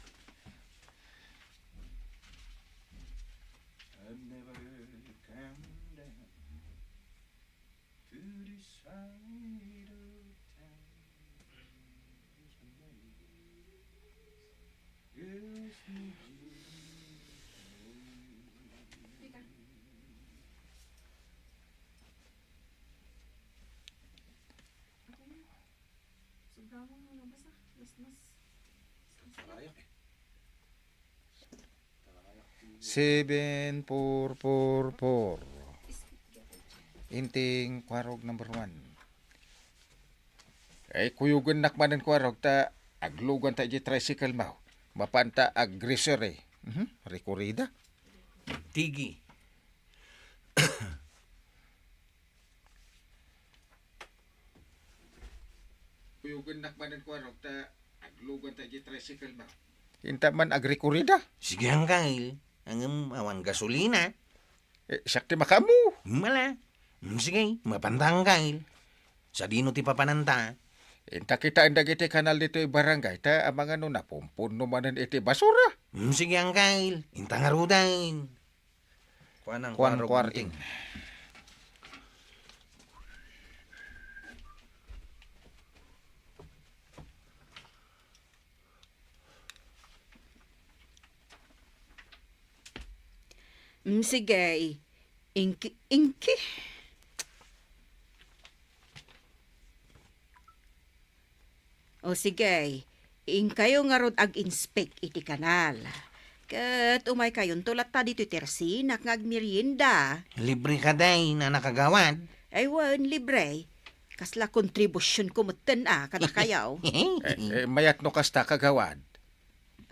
I've never come down to this side of town. Yes, Sobra mo nga nabasa. Mas, mas. Talayak eh. Talayak eh. Seven four four four. Inting Kwarog number one. Ay, kuyogennak manen Kwarog ta aglugan ta iti tricycle mo. Mapan ta ag-grocery. Mhm, rekorida. Tigi. Kuyogennak manen Kwarog ta aglugan ta iti tricycle mo. Inta man agrekorida. Sige, Anggail. Ngem awan gasolina. Eh, siak ti makaammo. Mala. Mm, sige, mapanta, Anggail. Sadino ti papananta? Inta kitaen dagiti kanal ditoy barangay, ta amangan no napumpunno manen iti basura. Mm, sige, Angkel. Inta ngaruden. Kuan, Kuan, Kuan Kuaring. Mm, sige. Inki, inki. O sige, inkayo ngarud ag-inspect iti kanal. Ket umaykayonto latta ditoy tersinak nga agmerienda. Libre kadi, Nana Kagawad? Ay wen, libre. Kasla kontribusyonko metten a kadakayo. Eh, eh, mayat no kasta, Kagawad.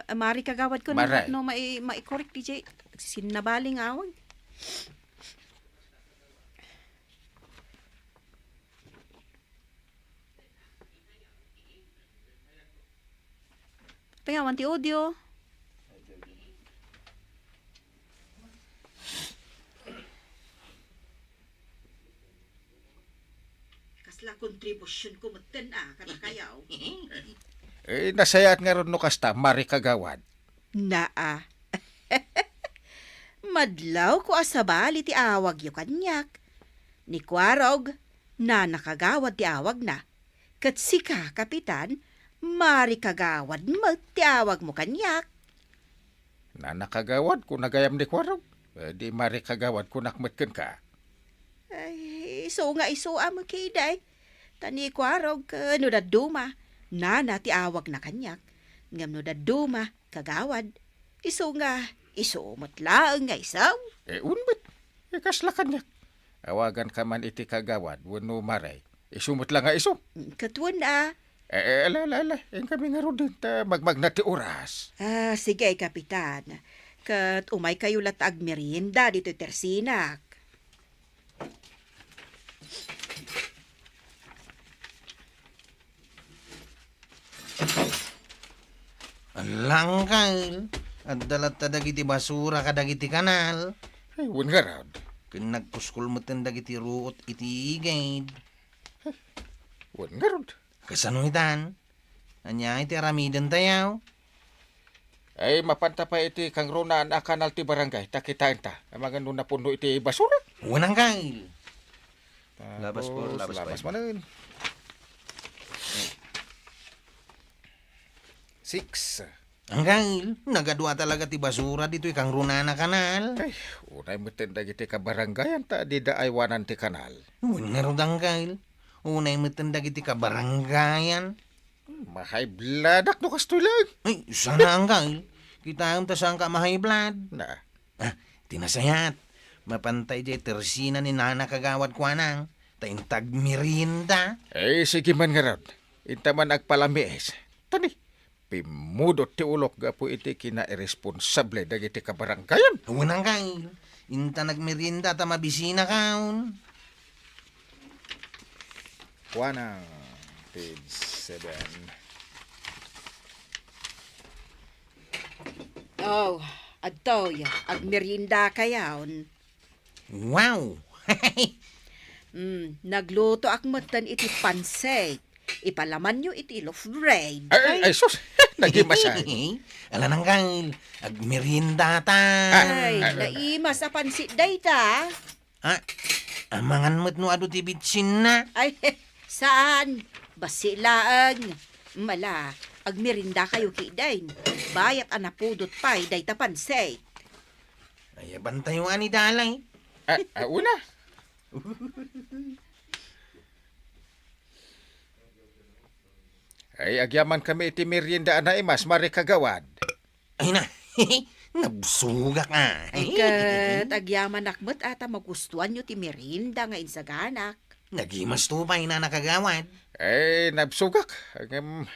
Ah, Mari Kagawad ko Mari. No mai-, maikorek, D J. Sinnabali nga awag. Payawan ti audio. Kasla kontribusyonko metten a kadakayo. Eh, nasayaat ngarud no kasta, Mari Kagawad. Naa. Madlawko a sabali ti awagyo kaniak. Ni Kuarog, Nana Kagawad ti awagna. Ket sika, Kapitan, Mari Kagawad met ti awagmo kaniak. Nana Kagawad, kuna gayam ni Kuarog. Eh, di Mari Kagawad, kunak met kenka. Ay, isu nga isu a met kadi. Ta ni Kuarog, eh, no dadduma, Nana ti awagna kaniak. Ngem no dadduma, Kagawad, isu nga isu met laeng nga isu. Eh, wen met. Eh, kasla kaniak. Awaganka man iti Kagawad wenno Mari. Isu met la nga isu. Mm, ket wen a. Eh, eh, ala, ala, ala. Inkami ngaruden ta magmagna ti oras. Ah, sige, Kapitan. Ket umaykayo latta agmerienda ditoy tersinak. Ala, Angkel, adda latta dagiti basura kadagiti kanal. Ay, wen ngarud. Ken nagkuskol metten dagiti ruot iti igid. Wen ngarud. Kasano itan? Ania iti aramidentayo? Ay, mapanta pay iti kangrunaan a kanal ti barangay, ta kitaenta. Amangan no napunno iti basura. Wen, Angkel. Labas po, Tapos, labas po. Labas manen. Six. Angkel, nagadua talaga ti basura ditoy kangrunaan a kanal. Ay, unay metten dagiti kabarangayan ta dida aywanan ti kanal. Wen ngarud, Angkel. Unay metten dagiti kabarangayan. Mahaybladak no kastoy laeng. Ay, sana, Angkel. Kitaem ta saanka mahaybla. Na. Ah, ti nasayaat. Mapanta idiay tersina ni Nana Kagawad kuana. Ta inta agmerienda. Eh, sige man ngarud. Inta man agpalamiis. Tani, pimmudot ti ulok gapu iti kinairresponsable dagiti kabarangayan. Wen, Angkel. Inta nagmerienda ta mabisinakaon. Kuana, page seven. Oh, adtoy, agmeriendakayon. Wow! Mm, naglutoak metten iti pansit. Ipalamanyo iti loaf bread. Ay, ay, ay, sus! Nagimasay. Ala, Angkel, agmeriendata. Ah, Ay, ah, naimas a pansit dayta. Ah, amangan met no adu ti bitsinna. Ay, saan? Bassit laeng. Mala, agmeriendakayo kitaen. Bayat a napudot pay dayta pansit. Ay, abantayo a ni Dalay. Ah, ah, una. Ay, agyamankami iti merienda a naimas, Mari Kagawad. Ay na, nabsogak a. Ay, ket agyamanak met a ta magustuanyo ti merienda nga insaganak. Nagimasto pay, Nana Kagawad. Ay, nabsogak. Ngem,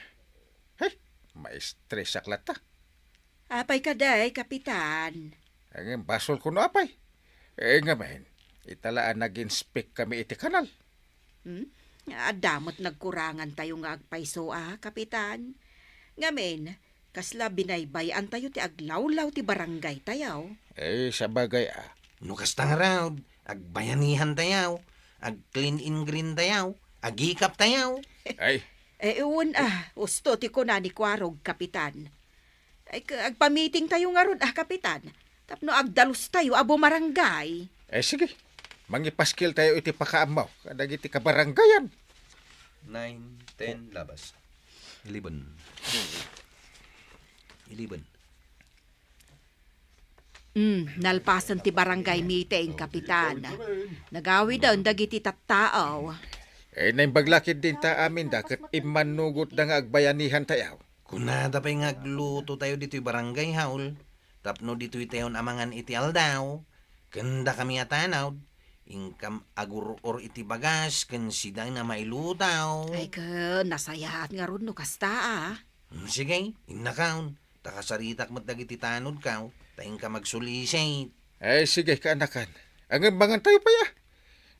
ay, maestresak latta. Apay kadi, Kapitan? Ngem, basolko no apay. Eh, ngamin, ita la a nag-inspect kami iti kanal. Hmm? Adda met nagkurangantayo nga agpayso a, Kapitan. Ngamin, kasla binaybay-antayo ti aglawlaw ti barangaytayo. Eh, sabagay a. No kasta ngarud, agbayanihantayo, ag-clean and green tayo, agikaptayo. Ay, Eh, wen, ah, usto ti kuna ni Kuarog, Kapitan. Ay, ka-, agpamitingtayo ngarud, ah, Kapitan. Tapno agdalustayo a bumarangay. Eh, sige. Mangipaskiltayo iti pakaammo kadagiti kabarangayan. Nine, ten, labas. Eleven. Eleven. Mm, nalpasen ti barangay meeting, Kapitan. Nagawiden dagiti tattao. Eh, naimbag la ketdin ta aminda ket immannugotda nga agbayanihantayo. Kunada pay nga aglutotayo ditoy barangay hall, tapno ditoytayon a mangan iti aldaw, ken dakami a tanod, inkam agur-or iti bagas ken sidaen a mailutaw. Ay, ken nasayaat ngarud no kasta, ah. Hmm, sige, innakon. Ta kasaritak met dagiti tanodko, ta inka magsulisit. Ay, sige, kaanakan. Ngem mangantayo pay, ah.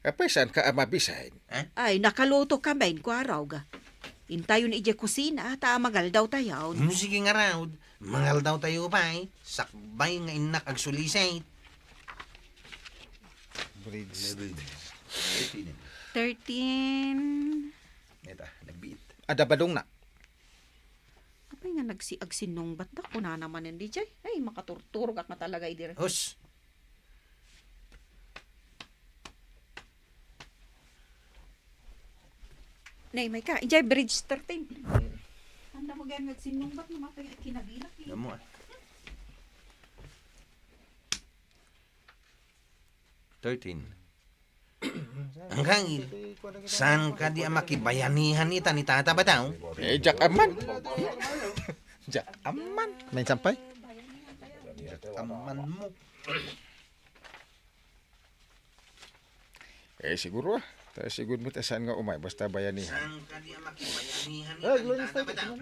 Apay, saanka a mabisin? Ha? Ay, nakaluto kami, Kuarog. Intayon idiay kusina, ta mangaldawtayon. Hmm, sige ngarud. Mangaldawtayo pay. Sakbay nga innak agsulisit. Bridge. Eleven. Thirteen. Thirteen. Eta, nagbiit. Adda badongna. Apay nga nagsi-, agsinnungbatda, kunana manen diay. Ay, makaturturogak nga talaga idi. Hus! Nay, may ka, idiay bridge thirteen. Anda mo gayam nagsinnungbat, no, mapay kinabilak, eh. Damo, ah. Thirteen. Anggail, saan kadi a makibayanihan ita ni Tata Badong? Eh, diak amman. Diak amman. Minsan pay? Diak amman mo. Eh, siguro, ah. Ta sigud met a saan nga umay, basta bayanihan. Saan kadi a makibayanihan ita ni Tata Badong?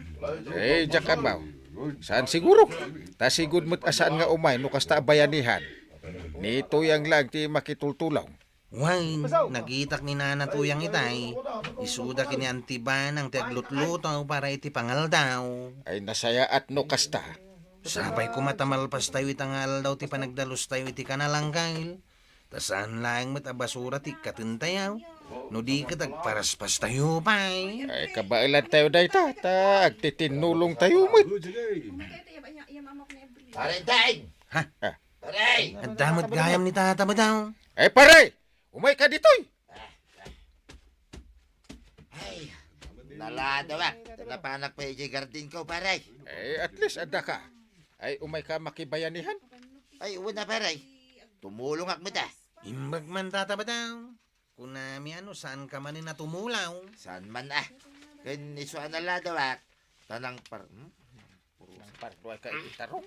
Eh, diak ammaw. Saan siguro? Ta sigud met a saan nga umay, no kasta a bayanihan. Ni Tuyang lang ti makitultulong. Wen, nakitak ni Nana Tuyang itay, isuda ken ni Anti Banang ti aglutluto para iti pangaldaw. Ay, nasayaat no kasta. Sapay koma ta malpastayo ita nga aldaw ti panagdalustayo iti kanal, anggail. Ta saan laeng met a basura ti ikkatentayo. No di ket agparaspastayo pay. Ay, kabaelantayo dayta, ta agtitinnulongtayo met. Parenteng! Ha? Ah. Pare! Adda met gayam ni Tata Badong. Eh, pare! Umayka ditoy! Ay, naladawak. Ta napanak pay idiay gardenko, pare. Eh, at least, adda ka. Ay, umayka makibayanihan? Ay, wen a, pare. Tumulongak met a. Imbag man, Tata Badong. Kunami a no saanka manen a tumulong. Saan man a. Ken isu a naladawak. Ta nangpar-, hmm? Nangparduay ka iti tarong.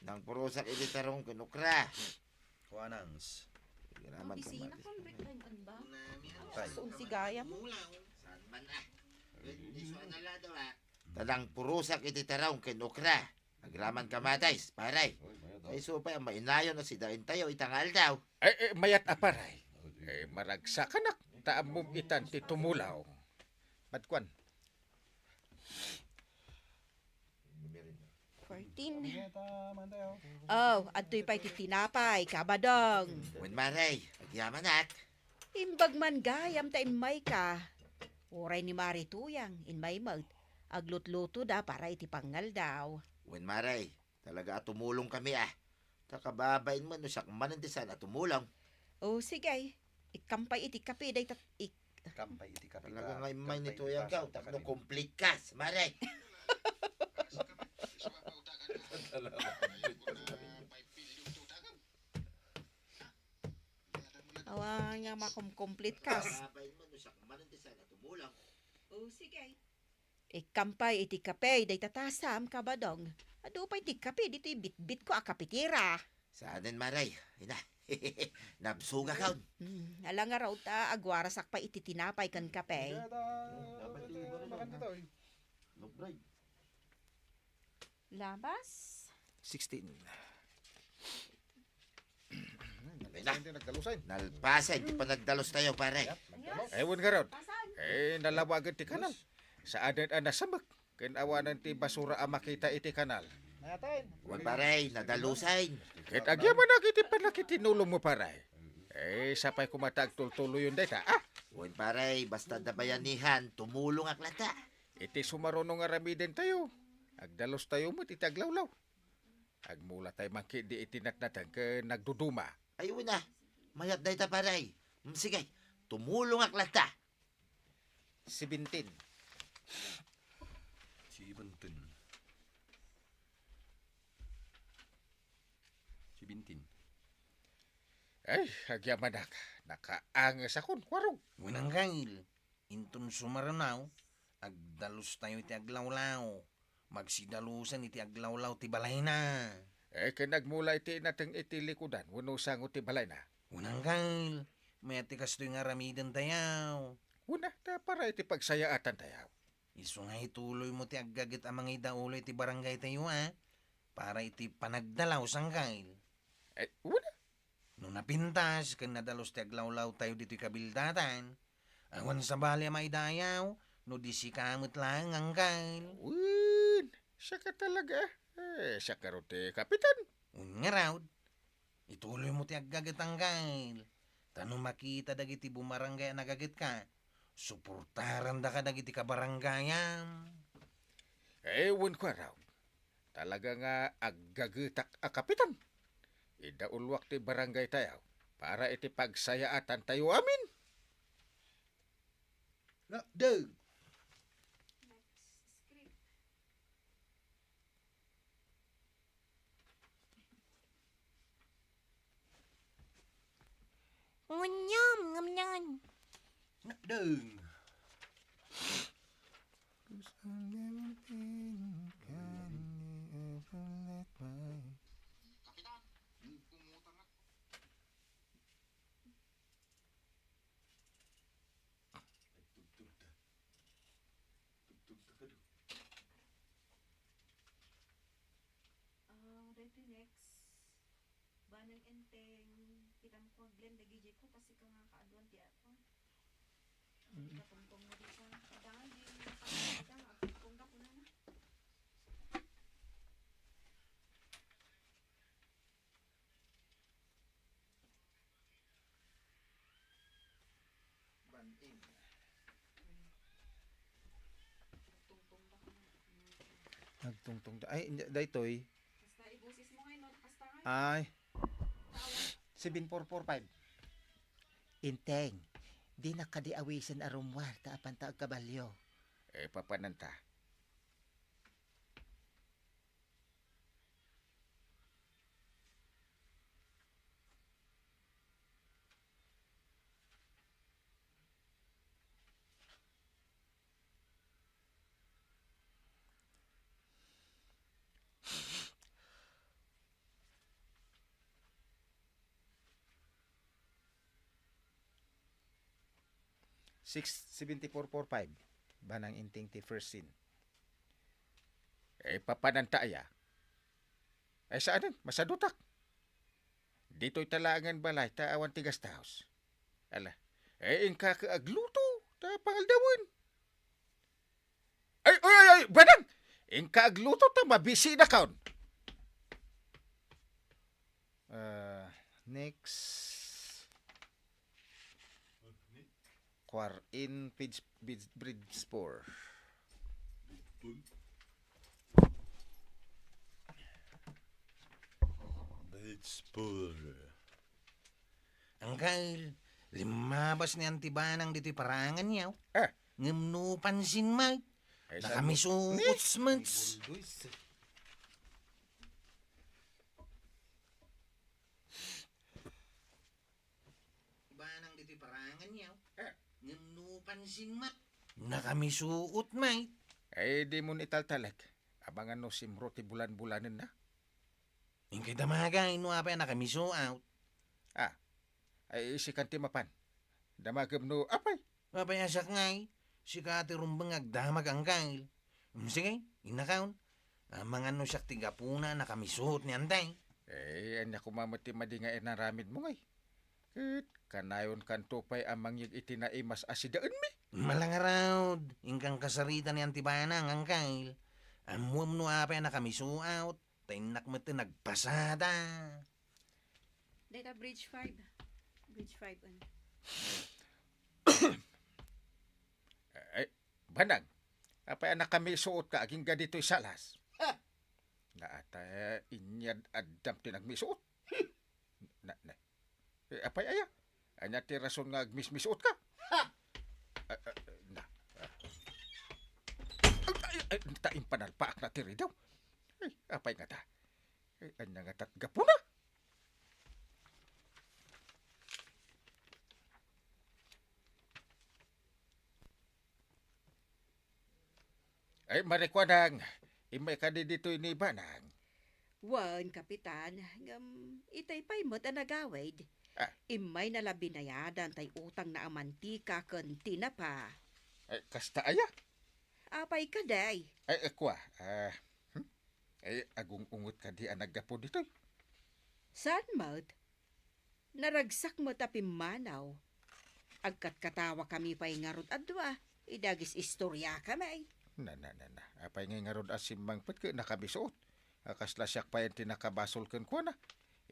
Nangpurusak iti tarong ken okra. Kuanangs. Agraman kamatis. Tay. Saan sigayam? Saan man a. Ken isu a naladawak. Ta nangpurusak iti tarong ken okra. Agraman kamatis, pare. Ay, isu pay a mainayon a sidaentayo ita nga aldaw. Eh, eh, mayat a, pare. Eh, maragsakanak, ta ammom itan ti tumulong. Madkuan. Fourteen. Oh, adtoy pay ti tinapay, Kabadong. Wen, mare, agyamanak. Imbag man gayam ta immayka. Uray ni Mare Tuyang, immay met. Aglutlutoda para iti pangaldaw. Wen, mare, talaga a tumulongkami a. Ta kababain met no siak manen ti saan a tumulong. O, sige. Ikkampay iti kape dayta, ik-, Kampay iti kape. Talaga nga immay ni Tuyang ka, tapno complete kas, mare. Awan nga makumkumplete kas. Kababain met no siak manen ti saan a tumulong. O, sige. Ikkampay iti kape dayta tasam, Kabadong. Adu pay ti kape ditoy bitbitko a kapetera. Saanen, mare. Ina. Nabsogakon. Hmm, ala ngarud ta agwarasak pay iti tinapay ken kape. Labas. Sixteen. Ay na. Sixteen ti nagdalusen. Nalpasen ti panagdalustayo, pare. Yep, nagdalus. Ay, wen ngarud. Eh, nalawagen ti kanal. Saanen a nasamek. Ken awanen ti basura a makita iti kanal. Wen, pare, nadalusen. Ket agyamanak iti pannakitinulongmo, pare. Eh, sapay koma ta agtultuloyon dayta, ah? Wen, pare, basta adda bayanihan, tumulongak latta. Iti sumaruno nga aramidentayo, agdalustayo met iti aglawlaw. Agmulatayo man ketdi iti natnateng ken nagduduma. Ay, wen a. Mayat dayta, pare. Mm, sige, tumulongak latta. Seventeen. Seventeen. Seventeen. Ay, agyamanak, nakaangesakon, Warog. Wen, Angkel, inton sumaruno, agdalustayo iti aglawlaw. Magsidalusen iti aglawlaw ti balayna. Eh, ken agmula iti nateng iti likudan wenno sango ti balayna. Wen, Angkel, mayat ti kastoy nga aramidentayo. Wen a, ta para iti pagsayaatan tayo. Isu nga ituloymo ti aggaget a mangidaulo iti barangaytayo, a, para iti panagdalaw, Angkel. Eh, wen a. No napintas ken nadalus ti aglawlawtayo ditoy kabildatan, awan sabali a maidayaw no di sika met laeng, Angkel. Wen, siaka talaga. Eh, siak ngarud ti kapitan. Wen ngarud, ituloymo ti aggaget, Angkel. Ta no makita dagiti bumaranggay a nagagetka, suportarandaka dagiti kabaranggayan. Eh, wen, Warog. Talaga nga aggagetak a kapitan. Idauloak ti barangaytayo para iti pagsayaatantayo amin. Lakdeng. Ngunyam, ngumnyan. Lakdeng. Tugtog ta. Tugtog ta kado. Ah, daytoy next. Baneng Enteng, kitam ko, Glenn, dagiti ko, kasi ka nga kaaduan ti ako. Mm. Ikatungtong mo di siya. Adangan di, adangan, agtungtong ka kuna na. Banting. Nagtungtong ta. Ay, hindi, daytoy. Basta ibusis mo ngayon, no? Basta ngayon. Ay. Seven four four five. Inteng, di na kadi awisen a rummuar ta apanta agkabalio. Eh, papananta. Six seventy-four four five. Banang Inteng ti first scene. Eh, papananta aya? Ay, saanen, masadutak. Ditoy talaangan balay, ta awan ti guest house. Ala, eh, inka ka agluto, ta pangaldawen. Ay, ay, ay, ay, banang! Inka agluto, ta mabisi na kaon. Ah, next. Kuar in page, page, bridge four. Bridge four. Angkel, limmabas ni Auntie Banang ditoy parangan niya. Ah. Ngem no pansin met, ay, nakamisuot met. Banang ditoy parangan niya. Eh. Ngem no pansin met, nakamisuot met. Ay, di mo italtalek. Abangan no simro ti bulan-bulanen na. Inkay damagay no apay a nakamisuot. Ah, ay, isikan ti mapan. Damagem no apay. Apay a siak ngay, sika ti rumbeng nga agdamag, Angkel. Mm, sige, innakaon. Amangan no siak ti gapuna a nakamisuot ni Antay. Eh, ania koma met ti madi nga inaramid mo ngay? Ket kanayon kanto pay a mangyeg iti naimas a sidaenmi? Malangarud, inkan kasarita ni Auntie Banang, Angkel. Ammuem no apay a nakamisuot, ta innak met ti nagpasada. Dayta bridge five. Bridge five, ano? Banang, apay a nakamisuot ka agingga ditoy salas? Ha? Naata, inyad addam ti nagmisuot. Na, na. Eh, apay aya? Ania ti rason nga agmismisuot ka? Ha? Ah, ah, na. Ah. Ay, ay, ay, ta impanalpaak na ti ridaw. Ay, apay ngata? Ay, ania ngata ti gapuna? Ay, Marikuanang, immay kadi ditoy ni Banang? Wen, Kapitan, ngem itay pay met a nagawid. Ah. Immayna la binayadan tay utangna a mantika ken tinapa. Ay, kasta aya? Apay kadi? Ay, eh, kua, ah, hmm? Ay, agung-unget kadi a naggapu ditoy? Saan met? Naragsak met a pimmanaw. Agkatkatawakami pay ngarud a dua, idi agis-istoriakami. Na, na, na, na. Apay ngay ngarud a simmangpet ket nakabisuot? A kasla siak pay ti nakabasol kenkuana.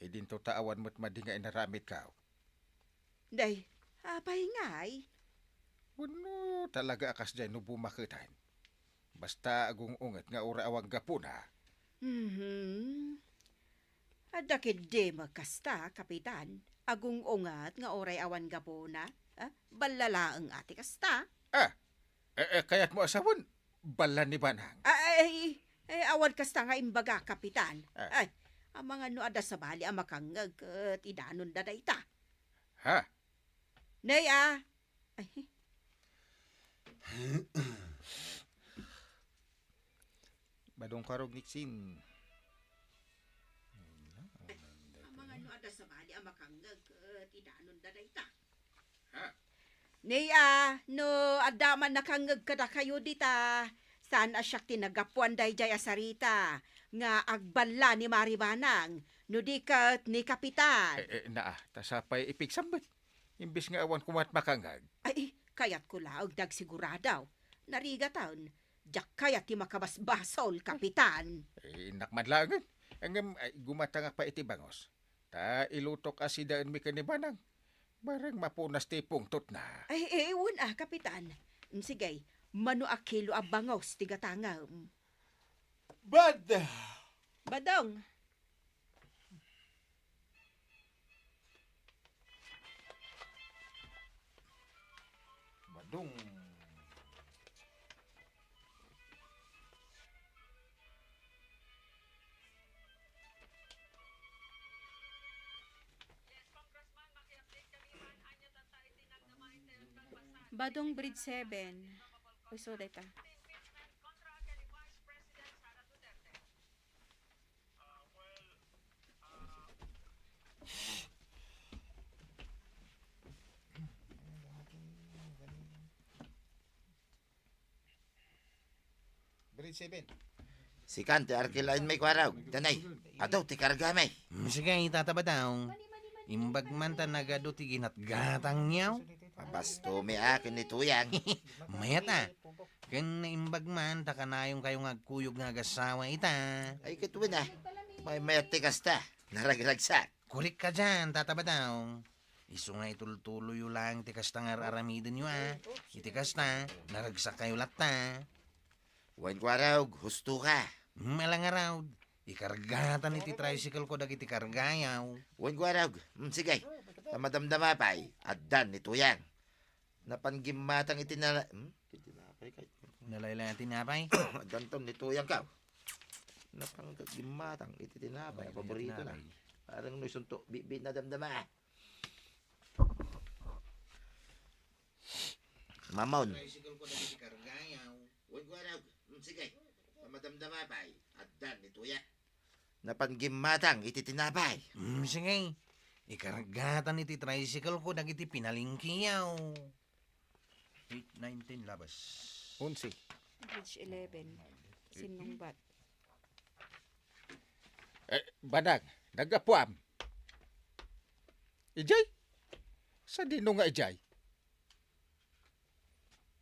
Idinto ta awan met madi nga inaramidko. Day, apay ngay? Wenno talaga a kasdiay no bumaketan? Basta agung-unget nga uray awan gapuna. Mhm. Adda ketdi met kasta, Kapitan. Agung-unget nga uray awan gapuna. Ah, balla laeng a ti kasta. Ah, eh, eh, kayatmo a sawen, balla ni Banang. Ah, ay, eh, awan kasta nga imbaga, Kapitan. Ah. Ay, amangan no adda sabali a makangngeg ket idanonda dayta. Ha? Nay, ah. Ay. Badong karog ni Ksin. Amangan no adda sabali a makangngeg ket idanonda dayta. Ha? Nay, ah, no adda man nakangngeg kadakayo dita, saan a siak ti naggapuan daydiay a sarita nga agballa ni Mari Banang, no di ket ni Kapitan. Eh, eh, naa, ta sapay ipigsambit. Imbes nga awan koma ti makangngeg. Ay, kayatko laeng ti agsigurado. Narigaten, diak kayat ti makabasbasol, Kapitan. Eh, innak man laengen. Ngem, ay, gumatangak pay iti bangos. Ta ilutok a sidaenmi ken ni Banang. Bareng mapunas ti pungtotna. Ay, eh, wen a, Kapitan. Mm, sige, mano a kilo a bangos ti gatangem? Bad! Badong. Badong. Badong Bridge seven. Uy, so, dayta. Grade seven. Sikan ti arkila inmay kuarog. Danay, adu ti kargamay. Mm, sige, Tata Badong. Imbag man ta nagadu ti ginatgatangyo. Pabastomi a ken ni Tuyang. Mayat a. Ken naimbag man ta kanayonkayo nga agkuyog nga agasawa ita. Ay, ket wen a. Maymayat ti kasta. Naragragsak. Korek ka dian, Tata Badong. Isu nga itultuloyyo laeng ti kasta nga ar-aramidenyo a. Iti kasta, naragsakkayo latta. Wen kuarog, husto ka. Mm, ala ngarud. Ikargatan iti tricycle ko dagiti kargayo. Wen kuarog. Mm, sige. Ta madamdama pay, addan ni Tuyang. Napan gimmatang iti nala-, hmm? Iti tinapay kay. Nalaylay a tinapay? Addanton ni Tuyang ka. Napan gimmatang iti tinapay, nalaylay a paborito na. Tinapay. Parang no isunto, bi-, bi-, nadamdama. Mamon. Tricycle ko dagiti kargayo. Wen kuarog. Hmm, sige. Pamadamdama pay. Addan ni Tuyang. Napan gimmatang iti tinapay. Mm, sige. Ikargatan iti tricycle ko dagiti pinalengkeyo. Eight, nine, ten, labas. Onse. Page eleven. Sinungbat. Eh, Badang, naggapuam. Ijay? Sadino nga ijay?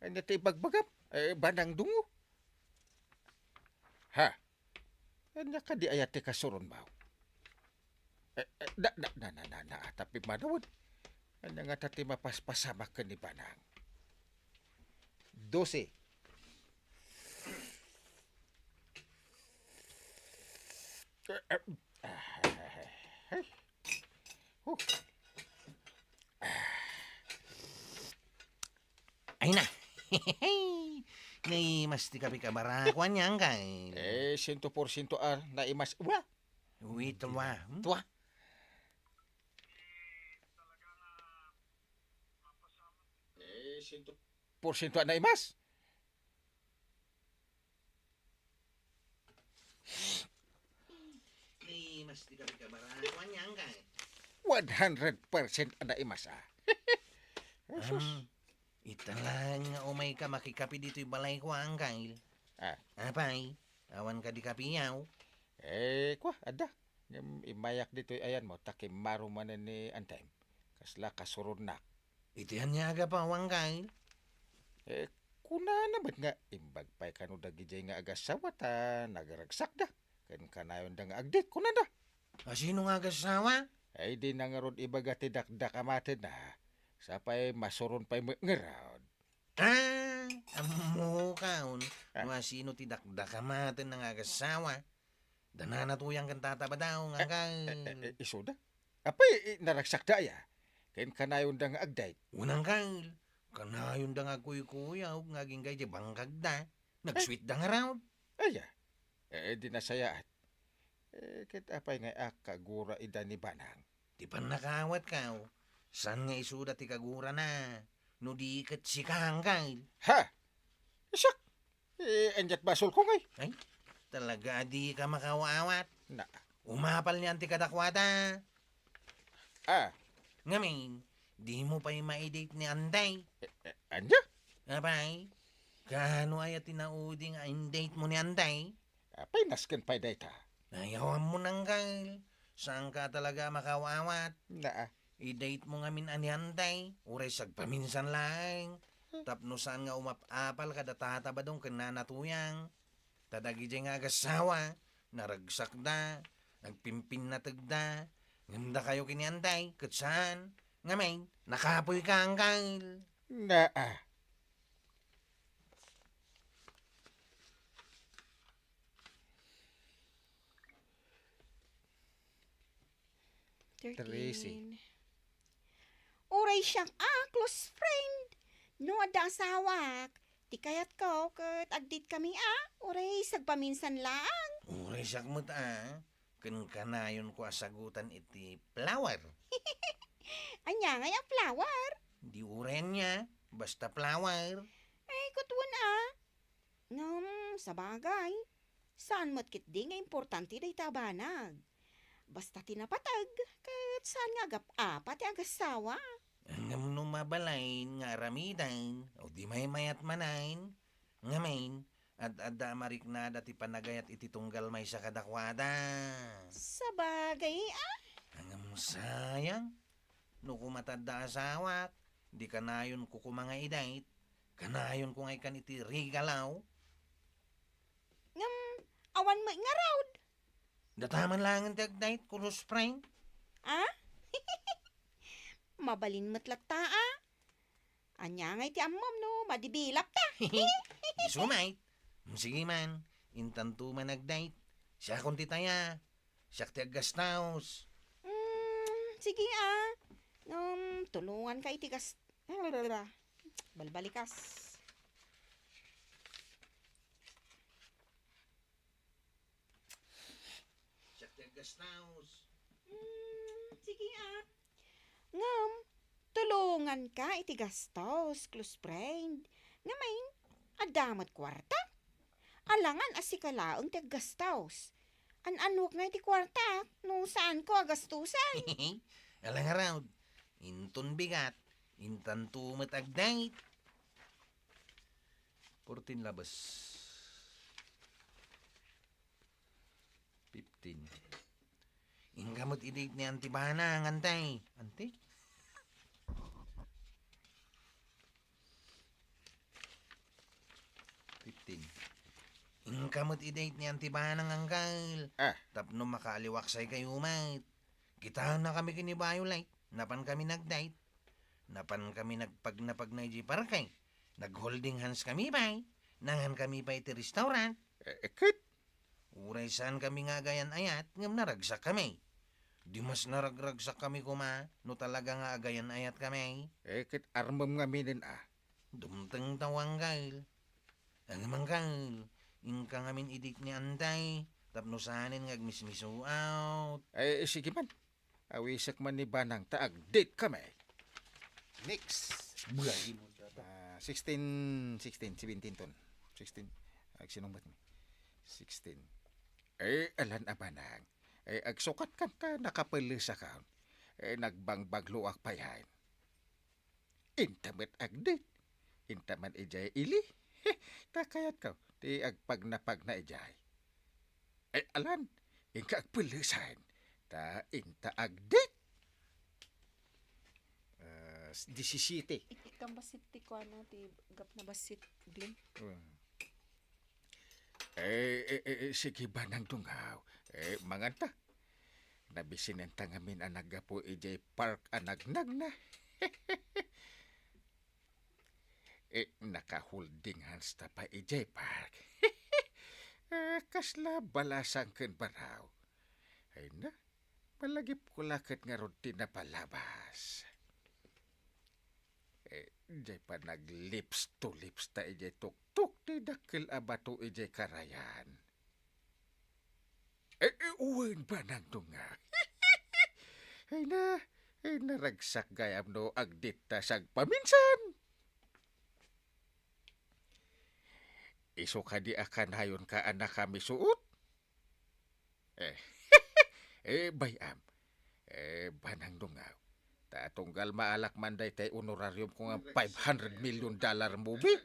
Ania ti ibagbagam? Eh, Banang Dungo. Ha? Ania kadi aya ti kasuronmo? Eh, eh, na, na, na, na, na, na, ta pimmanawen. Ania ngata ti mapaspasamak ken ni Banang? Dose. Ay na. Naimas ti kape ka barako, ania, Angkel? Eh, siento porsiento a naimas. Wa? Wait, wa. Hmm? Tua. Eh, siento porsiento a naimas. Naimas ti kape ka barako, ania, Angkel? One hundred percent a naimas, ah. Jesus. Ah, ita laeng nga umay ka makikape ditoy balayko, Angkel. Ah. Apay, awan kadi kape yaw? Eh, kua, adda. Ngem immayak ditoy ayanmo, ta kimmaro manen ni Antay. Kasla kasuronnak. Iti ania a gapu, Angkel? Eh, kunana met nga imbag pay kano dagidiay nga agassawa ta nagaragsakda ken kanayonda nga agdate, kunada. A, sino nga agassawa? Ay, dina ngarud ibaga ti dakdakamatenna. Sapay masuron pay met ngarud. Ah, ammokon. Ah. No asino ti dakdakamatenna nga agassawa. Da nanatuyang ken tata Badong, Angkel. Eh, eh, eh, isuda? Apay, eh, naragsakda aya? Ken kanayonda nga agdate? Wen, Angkel. Kanayonda nga agkuykuyog nga agingga iti bangkagda. Nagsuitda ngarud. Aya? Eh, di nasayaat. Eh, ket apay nga akkagura ida ni Banang? Ti pannakaawatko, saan nga isuda ti kagurana, no di ket sika, Angkel? Ha? Isak! Eh, ania't basolko ngay? Ay, talaga a dika makaawat. Na. Umapal ni Antay kadakuada. Ah. Ngamin, dimo pay maidate ni Antay. Eh, eh, ania? Apay, kaano aya ti naudi nga indate mo ni Antay? Apay, nasken pay dayta? Ay, awan mo, Angkel. Saanka talaga a makaawat. Naa. I-date mo ngamin a ni Antay, uray sagpaminsan laeng. Tapno saan nga umap-apal kada tata Badong ken nana Tuyang. Ta dagidiay nga agassawa, naragsakda, nagpimpinnategda, ngem dakayo ken ni Antay, ket saan. Ngamin, nakapoyka, Angkel. Naa. Thirteen. Thirteen. Uray siak a close friend. No adda asawak, ti kayatko ket agdate kami a, uray sagpaminsan laeng. Uray siak met a, ken kanayonko a sagutan iti flower. Ania ngay a flower? Di uray ania, basta flower. Ay, kutwen a. Ngem, sabagay, saan met ketdi nga importante dayta a banag. Basta ti napateg, ket saan nga agap-apa ti agassawa. Ngem no mabalin nga aramiden, o di maymayat manen, ngamin, ad-adda a mariknada ti panagayat iti tunggal maysa kadakuada. Sabagay, a? Ngem sayang, no koma ta adda asawak, di kanayonko koma nga i-date, kanayonko nga ikkan iti regalo. Ngem, awan met ngarud. Dataman laengen ti agdate, close friend. A? Mabalin met latta, a? Ania ngay ti ammom no madibilap ta? Isu met. Sige man, intanto man agdate. Siakon ti taya. Siak ti aggastos. Mm, sige, a. Ngem, tulonganka iti gas-, balbalikas. Siak ti aggastos. Mm, sige, a. Ngem, tulonganka iti gastos, close friend. Ngamin, adda met kuarta. Alangan a sika laeng ti aggastos. An-annuak ngay ti kuartak no saanko a gastosen. Ala ngarud, inton bigat, intanto met agdate. Fourteen labes. Fifteen. Inka met i-date ni Auntie Banang, Auntie. Auntie? Fifteen. Inka met i-date ni Auntie Banang, Uncle. Ah. Tapno makaaliwaksaykayo met. Kitana kami ken ni Violet. Napan kami nag-date. Napan kami nagpagnapagna idiay parke. Nag-holding hands kami pay. Nangan kami pay iti restaurant. Eh, eh, ket? Uray saankami nga agayan-ayat, ngem naragsakkami. Di mas naragragsakkami koma no talaga nga agayan-ayatkami. Eh, ket armem ngaminen a. Dumtengta, Angkel. Ngem, Angkel, inka ngamin idik ni Antay, tapno saanen nga agmismisuot. Eh, sige man. Awisek man ni Banang ta ag-date kami. Next. Buhay mo siya. Ah, sixteen, sixteen, seventeen ton. Sixteen. Agsinumat mi. Sixteen. Eh, alan a Banang. Eh, agsukat kan ta nakapelesakon. Eh, nagbangbaluak pay hain. Inta met agdit. Inta man idiay ili. Ta kayatko ti agpagnapagna idiay. Ay, alan, inka agpellesan. Ta inta agdit. Ah, disisiete. Iti kan bassit ti kuana, ti gapna bassit, Glenn. Mm. Eh, eh, eh, eh, sige, Banang Dungaw. Eh, manganta. Nabisinenta ngamin a naggapu idiay park a nagnagna. Eh, naka-holding hands ta pay idiay park. Eh, kasla balasang ken baraw. Ay na, malagipko la ket ngarud ti napalabas. Eh, diay pa nag-lips to lips ta idiay tuktok ti dakkel a bato idiay karayan. Eh, eh, wen, Banang Dungaw. Ay na, ay naragsak gayam no agditta sagpaminsan. Isu kadi a kanayonka a nakamisuot? Eh, eh, bay-am. Eh, Banang Dungaw. Ta tunggal maalak man daytay honorarium ko nga five hundred million dollar movie.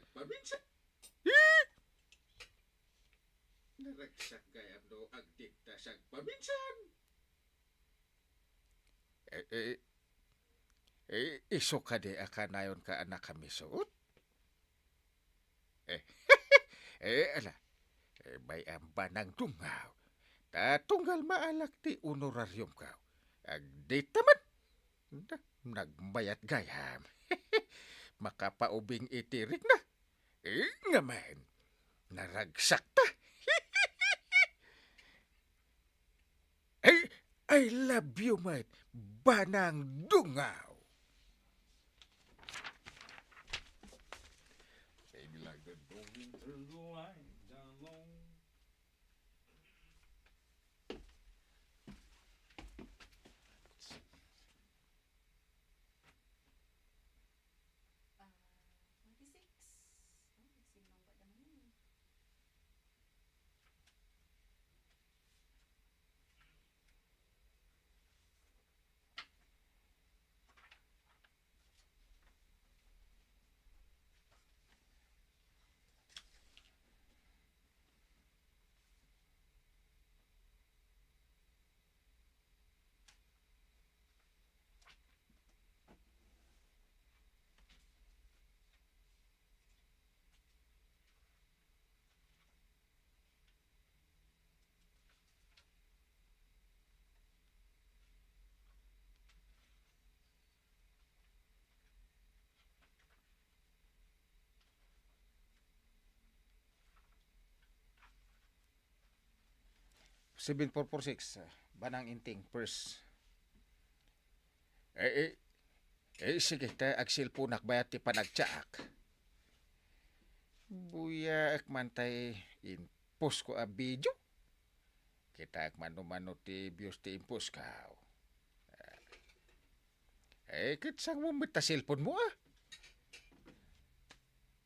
Eh! Naragsak gayam no agditta sagpaminsan. Eh, eh, eh, isu kadi a kanayonka a nakamisuot? Eh, eh, ala. Eh, bay-am, Banang Dungaw. Ta tunggal maalak ti honorariumko. Agditta man. Da, nagmayat gayam. Makapaubing iti rikna. Eh, ngamin, naragsakta. Eh, I love you, mate. Banang Dungaw. Sing like the boom through the light alone. Ah, twenty-six. Oh, nagsimang ba naman yun? Seven four four six, ah, Banang Inting, first. Eh, eh, eh, sige, ta agsilponak bayat ti panagtsaak. Buyaak man tay impostko a video. Kitaak man no mano ti views ti impostko. Eh, ket sangmo met ta cellphone mo, ah.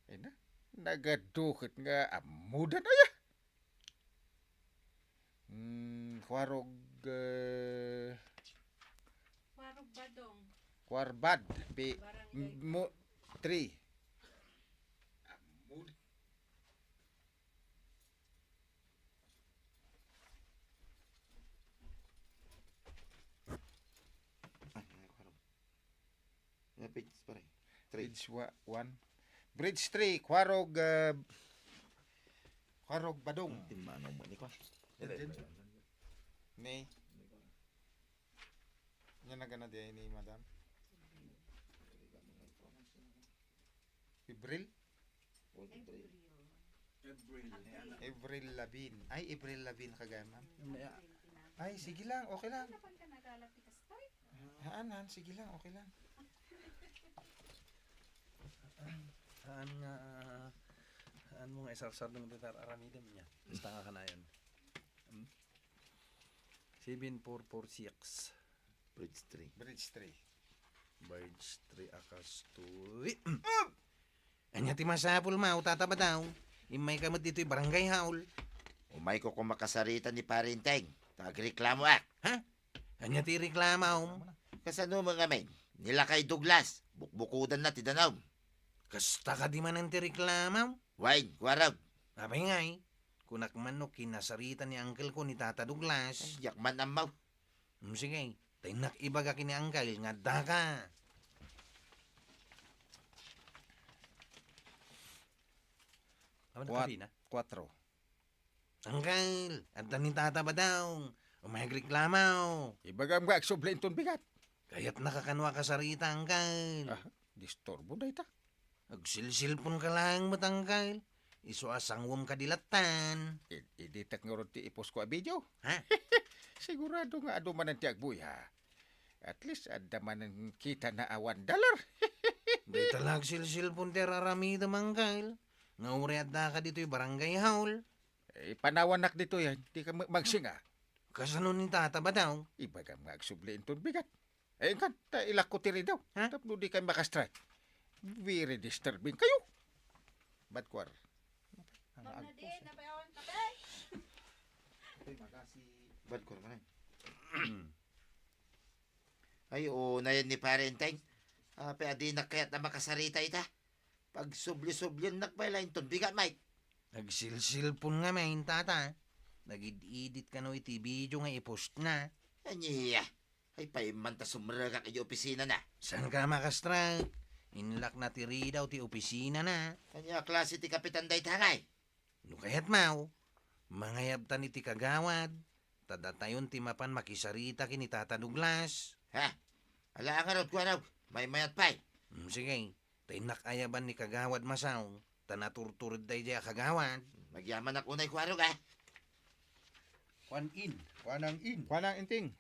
Ay na, nagadu ket nga ammodan aya. Mm, Kuarog, eh, Kuarog Badong. Kuarbad, pi-, Barangay m-, mo, three. Ammod. Ah, ah, Kuarog. Nga page, pare? Three. Page wa-, one. Bridge three, Kuarog, ah, Kuarog Badong. Timmanaw mo ni kwa. Ni. Nya nagana di ay ni Madam. Pibril? Forty-three. Avril Lavigne. Ay, Avril Lavigne ka gayam, ma'am. Ay, sige lang, okay lang. Haan, haan, sige lang, okay lang. Haan nga, haan mo nga isarsar dagiti ar-aramidem niya. Basta nga kanayon. Hmm? Seven four four six. Bridge three. Bridge three. Bridge three a kastoy. Ania ti masapul, Maw, Tata Badaw? Immayka met ditoy barangay hall. Umayko koma kasarita ni Pare Enteng, ta agreklamoak. Ha? Ania ti reklamom? Kasano met ngamin? Ni lakay Douglas, bukbukodanna ti danum. Kasta kadi manen ti reklamom? Wen, kuarog. Apay ngay, kunak man no kinasarita ni uncle ko ni Tata Douglas. Ay, diak man ammo. Hmm, sige, ta innak ibaga ken ni uncle nga addaka. Awan Kuat-, kabina? Kuatro. Uncle, adda ni Tata Badaw. Umay agreklamo. Ibagam nga agsubli inton bigat. Kayatnaka kano a kasarita, uncle. Ah, disturbo dayta. Agsilsilponka laeng met, uncle. Isu a sanguem kadi lattan. Id-, iditek ngarud ti iposko a video. Ha? Sigurado nga adu manen ti agbuya. At least, adda manen kitana a one dollar. Dayta la agsilsilpon ti ar-aramidem, uncle. Nga uray addaka ditoy barangay hall. Eh, panawannak ditoy, ah. Dika ma-, magsinga. Kasano ni Tata Badaw? Ibagam nga agsubli inton bigat. Eh, inkan, ta ilakko ti ridaw. Ha? Tapno dikay maka-strike. Very disturbing kayo. Bad kuar. Ma'am Nadine, napayawan kape? Bad kuar man, eh. Hmm. Ay, unayen ni Pare Enteng. Apay a dinak kayat a makasarita ita. Pagsubli-subliennak pay la inton bigat, Mike. Agsilsilpon ngamin, Tata. Nagid-idit kano iti video nga i-postna. Ania? Ay, paimman ta sumrekak iti opisinana. Saanka a maka-strike? Inlakna ti ridaw ti opisinana. Ania a klase ti kapitan dayta ngay? No kayatmo, mangayabtan iti kagawad, ta datayon ti mapan makisarita ken ni Tata Douglas. Ha? Ala ngarud, kuarog, maymayat pay. Mm, sige, ta innak ayaban ni Kagawad Masaw, ta naturtured daydiay a kagawad. Magyamanak unay, kuarog, ah. Kuan in, kuanang in. Kuanang inting.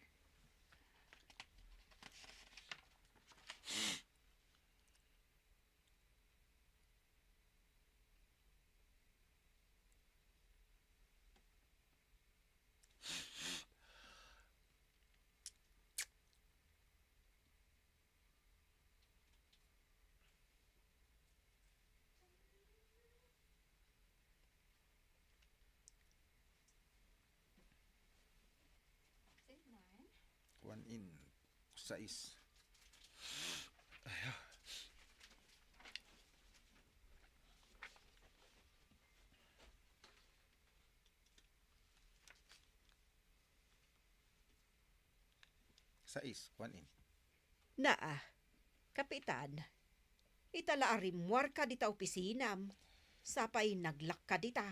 Kuan in, sais. Ay, ah. Sais, kuan in. Naa, Kapitan, ita la a rimmuarka dita opisinam, sapay naglakka dita.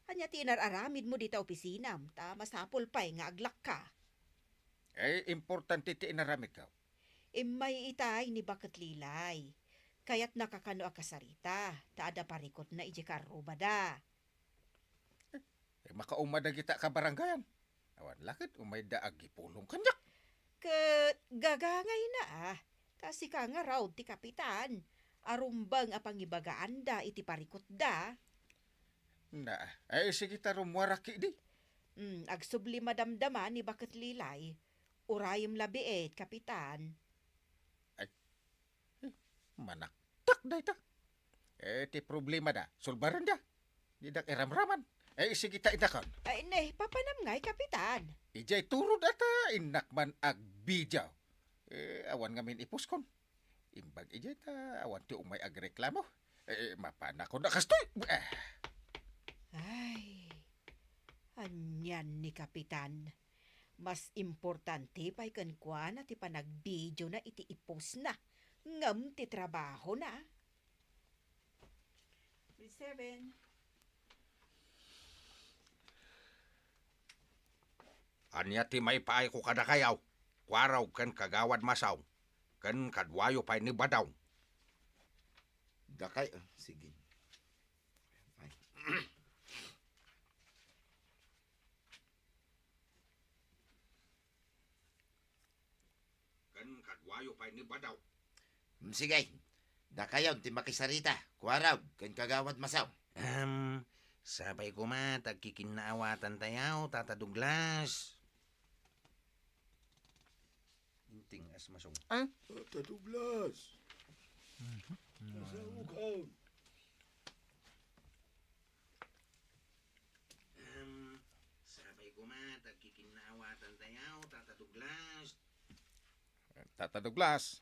Ania ti inar-aramidmo dita opisinam, ta masapul pay nga aglakka? Ay, importante ti inaramidko. Immay itay ni Baket Lilay. Kayatnaka kano a kasarita, ta adda parikutna idiay karrubada. Eh, makauma dagita kabarangayan. Awan la ket umayda agipulong kaniak. Ket gagangayna, ah. Ta sika ngarud ti kapitan. Arumbeng a pangibagaanda iti parikutda. Na, ay, sige ta rummuarak idi. Hmm, agsubli madamdama ni Baket Lilay. Urayem labiit, kapitan. Ay, eh, manaktak dayta. Eh, ti problemada, sulbarenda. Didak iramraman. Eh, sige ta idakon. Ay, ne, papanam ngay, Kapitan. Idiay turod ata, innak man agbidiaw. Eh, awan ngamin ipuskon. Imbag idiay ta, awan ti umay agreklamo. Eh, mapanakon a kastoy. Eh. Ay, anian ni Kapitan. Mas importante pay kenkuana ti panagbidiona iti ipusna, ngem ti trabahona. Grade seven. Ania ti maipaayko kadakayo, Kuarog ken Kagawad Masaw, ken kaduayo pay ni Badaw? Dakay, ah, sige. Ay. Ayo pay ni Badaw. Mm, sige. Dakayon ti makisarita, Kuarog, ken Kagawad Masaw. Ahem, sapay koma ta agkikinnaawatan tayaw, Tata Douglas. Inting as masong. Ah? Tata Douglas. Mhm. Nasaukaw. Ahem, sapay koma ta agkikinnaawatan tayaw, Tata Douglas. Tata Douglas,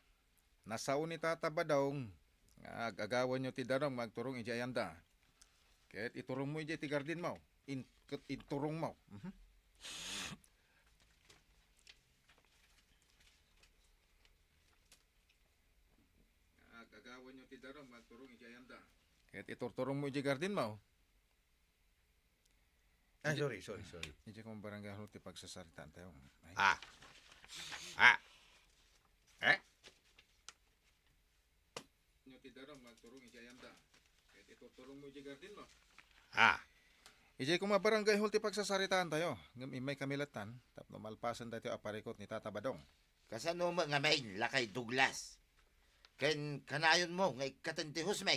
nasao ni Tata Badong nga ag-agawanyo ti danum nga agturong idiay ayanda. Ket iturongmo idiay ti gardinmo. In-, ket inturongmo. Mhm. Ag-agawanyo ti danum nga agturong idiay ayanda. Ket iturturongmo idiay gardinmo. Ah, sorry, sorry, sorry. Idiay koma barangay hall ti pagsasaritaan tayo. Ay. Ah. Ah. Eh? Nyo ti danum nga agturong idiay ayanda. Ket iturturongmo idiay gardinmo. Ah. Idiay koma barangay hall ti pagsasaritaan tayo. Ngem immay kami lattan, tapno malpasen daytoy a parikot ni Tata Badong. Kasano met ngamin, Lakay Douglas? Ken kanayonmo nga ikkaten ti hosmi.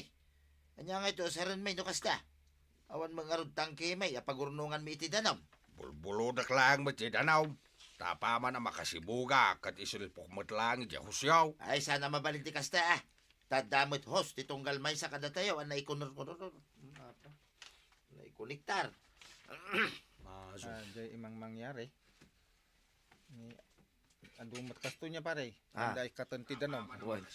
Ania ngay ti usarenmi no kasta? Awan met ngarud tangkemi a pagurnonganmi iti danum. Bulbulodek laeng met ti danum. Ta apaman a makasibugak ket isilpok met laeng idiay hosyo. Ay, saan a mabalin ti kasta, ah. Ta adda met hose ti tunggal maysa kadatayo a naikunor-kunor. Apa? Naikonektar. Maso. Ah, diay imang mangyari. Ni, adu met kastoy nia, pare. Ah. Anda ikkaten ti danum. Wen.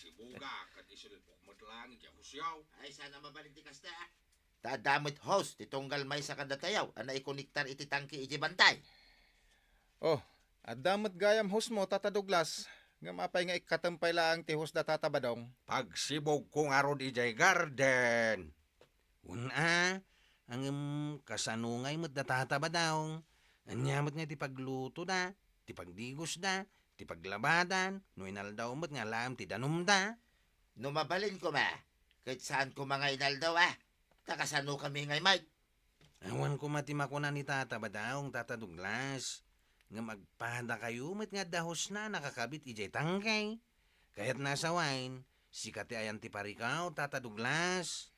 Ay, saan a mabalin ti kasta, ah. Ta adda met hose ti tunggal maysa kadatayo a naikonektar iti tangke idiay bantay. Oh, adda met gayam hosemo, Tata Douglas. Ngem apay nga ikkatem pay laeng ti hose da Tata Badong? Pagsibugko ngarud idiay garden. Wen a, ngem kasano ngay met da Tata Badong? Ania met ngay ti paglutoda, ti pagdigosda, ti paglabadan, no inaldaw met nga alaem ti danumda? No mabalin koma, ket saan koma nga inaldaw, ah. Ta kasanokami ngay met? Awan koma ti makuna ni Tata Badong, Tata Douglas. Ngem agpadakayo met nga adda hosena a nakakabit idiay tangke. Kayatna a sawen, sika ti ayan ti parikot, Tata Douglas.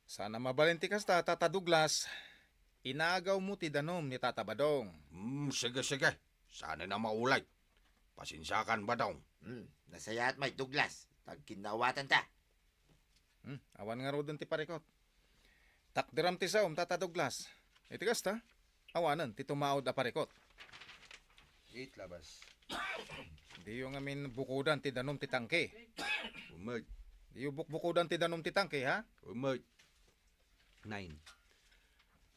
Saan a mabalin ti kasta, Tata Douglas. Inagawmo ti danum ni Tata Badong. Hmm, sige, sige. Saan a maulay. Pasensiakan, Badong. Hmm, nasayaat met, Douglas. Ta agkinnaawatanta. Hmm, awan ngaruden ti parikot. Takderam ti saom, Tata Douglas. Iti kasta, awanen ti tumaud a parikot. It labas. Diyo ngamin bukodan ti danum ti tangke. Umet. Diyo bukbukodan ti danum ti tangke, ha? Umet. Nine.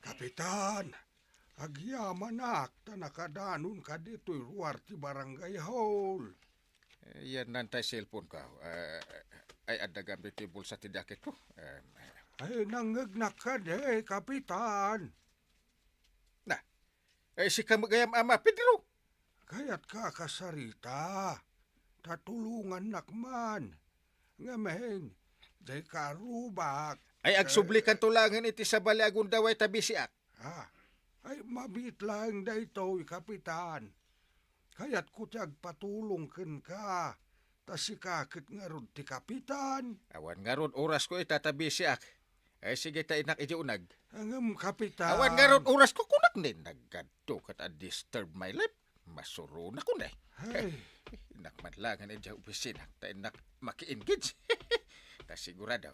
Kapitan, agyamanak ta nakadanonka ditoy ruar ti barangay hall. Eh, yan nantay cellphone ko. Eh, ay, adda gambit ti bulsa ti daketko. Eh, Ay, nangngegnak kadi, Kapitan. Na, eh, sika met gayam ama, Pedro. Kayatka a kasarita, ta tulongannak man. Ngamin, dayka arubak. Ay, agsublikanto laengen iti sabali a gundaway ta bisiak. Ah, ay, mabiit laeng daytoy, Kapitan. Kayatko ti agpatulong kenka, ta sika ket ngarud ti kapitan. Awan ngarud orasko ita ta bisiak. Ay, sige ta innak iti uneg. Ngem, Kapitan. Awan ngarud orasko kunak ni naggadto ket a disturb my life. Masuronak unay. Ay. Innak man laengen iti opisina ta innak maki-engage. Ta sigurado.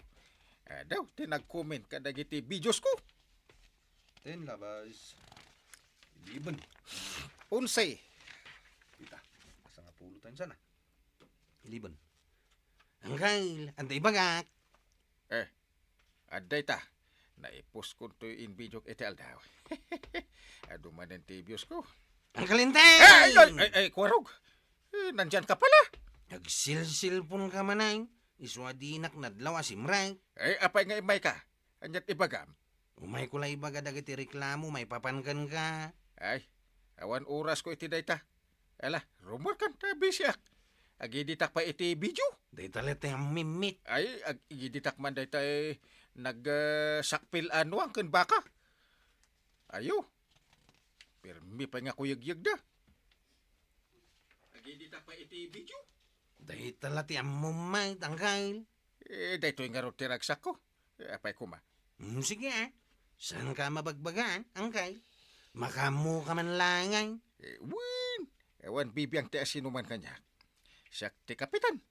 Adu ti nag-comment kadagiti videos ko. Ten labas. Eleven. Onse. Ita. Sangapulo tayo sana. Eleven. Angkel, anda ibagak? Eh, adda ita. Naipos ko toy in video iti aldaw. Adu manen ti views ko. Angkel Inday! Eh, ay, ay, ay, ay, Kuarog. Eh, nandyan ka pala. Nagsilsilpon ka manay. Isu a dinak nadlaw a simrek. Eh, apay nga immay ka? Aniat ibagam? Umayko la ibaga dagiti reklamo maipapan kenka. Ay, awan orasko iti dayta. Ala, rumorkan ta bisiak. Agiditak pay iti video. Dayta la ti ammimmit. Ay, agiditak man dayta, eh, nag, eh, sakpil a nuang ken baka. Ayo. Pirmi pay nga kuyegyegda. Agiditak pay iti video. Dayta la ti ammom met, Angkel. Eh, daytoy ngarud ti ragsakko. Eh, apay koma? Hmm, sige, ah. Saanka mabagbagaan, Angkel? Makaammoka man laeng. Eh, wen, awan bibiang ti asinoman kaniak. Siak ti kapitan.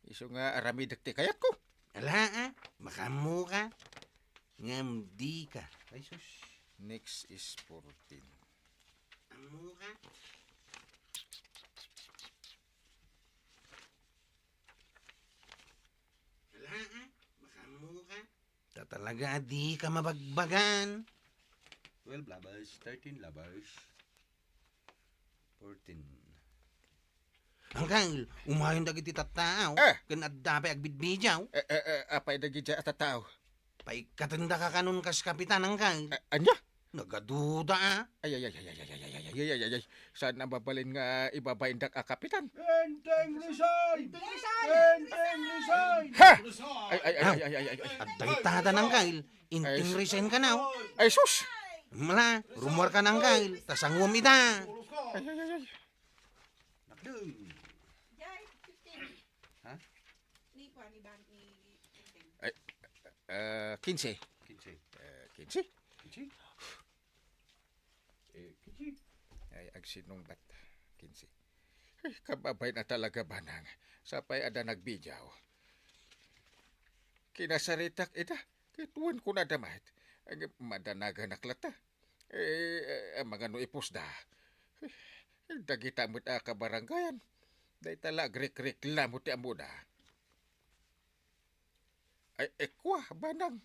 Isu nga aramidek ti kayatko. Ala, ah, makaammoka. Ngem dika. Ay, sus. Next is fourteen. Ammoka. Ala, ah, makaammoka. Ta talaga a dika mabagbagaan. Twelve lovers, thirteen lovers, fourteen. Angkel, umayon dagiti tattao. Eh. Ken adda pay agbidbidiaw. Eh, eh, eh, apay dagiti a tattao? Paikkatendak a kanon kas kapitan, Angkel. Eh, ania? Nagaduda, ah. Ay, ay, ay. Saan a mabalin nga ibabaindak a kapitan? Enteng resign! Enteng resign! Enteng resign! Ha? Ay, ay, ay, ay, ay, ay, ay. Adda itatan, Angkel. Enteng resign ka na, oh. Ay, sus! Mala, rumuarka na, Angkel. Ta sanguem ita. Ay, ay, ay, ay. Nakdeng. Jay, fifteen. Ha? Ni kuan, ni Bang, ni Enteng. Ay, eh, kinse. Kinse. Eh, kinse? Kinse? Eh, kinse. Ay, agsinungbat. Kinse. Ay, kababain a talaga, Banang. Sapay adda nagbidiaw. Kinasaritak ida. Ket wen kunada met. Ay, madanaganak latta. Eh, eh, mangano ipusda? Dagita met a kabarangayan. Dayta la agrikreklamo ti ammoda. Ay, eh, kua, Banang.